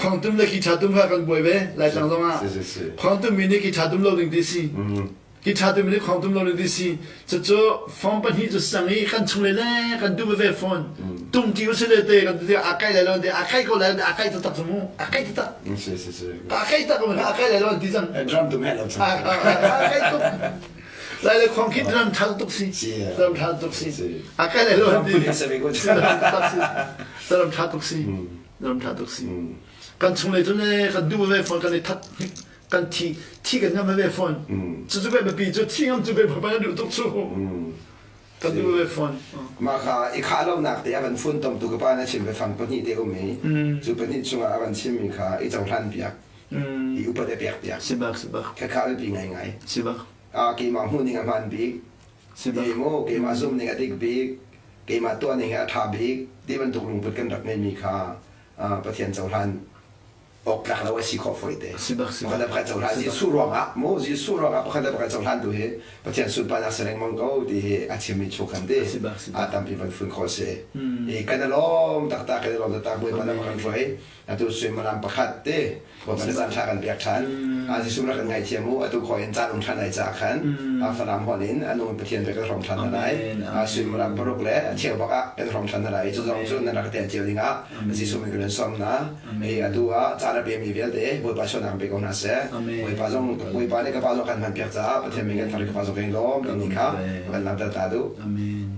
khong tum le ki tha tum kha kan buai ve Laitlang zong ah khong tum mi nih ki tha tum lo ding ti si. Guitar tum le khong tum lo le ti si. Cucu form pahnih cu sang i kan chung le le kan duh ve phone. Tum ti usile le te kan ti a kai lai lo ti a kai ko lai a kai taktak cu mu. A kai taktak. Si si si. A kai tak a kai lai lo ti cang. Drum tum he lo cang. A kai tuk. Lai le khong khi drum tha tuk si. Drum tha tuk si. A kai lai lo ti. Drum tha tuk si. Drum tha tuk si. Kan chung le cu le kan duh ve phone kan i that kan thi thi kan ngam ve fawn cu cu biapi cu thi ngam cu biapi kan duh tuk cu kan duh ve fawn mah kha i khah lonak te a van fun tom tu ka pa na chim ve fang pahnih te um i cu pahnih chungah a van chimmi kha i cohlan piak i upat e pek piak sibak sibak kha kha biapi ngai ngai sibak a keimah hmuh ning a hmaan bik sibak mu keimah zum ning a dik bik keimah tuah ning a ṭha bik ti bantuk lungput kan rak ngeimi kha Pathian cohlan awktlak lo a si khawh fawi te. Pakhat le pakhat cohlan Jesuh ruangah mu Jesuh ruangah pakhat le pakhat cohlan tu hi Pathian sunparnak si lengmang ko ti hi a chimmi chung khan ti a tampi van fun khawh si. I kan i lawm taktak kan i lawm taktak Bawipa na kan hruai atu suimilam pakhat te Bawipa na caan ṭha kan pek ṭhan. Jesuh rak kan ngaithiam u atu khawh in caan um ṭhan ai caah khan Falam holh in a nung Pathian bia kan hrawm ṭhan hna lai. Suimilam paruk le a cheu bak ah kan hrawm ṭhan hna lai. Cu zong cu nan rak tel cio dingah Jesuh min kan sawm hna. Hi atu ah caan a pemi vialte Bawipa sualnak pe ko hna seh. Bawipa zong Bawipa nih ka pa zong kan hman piak caah Pathian min kan thar ka pa zong kan i lawm timi kha kan langhter ta duh. Amen.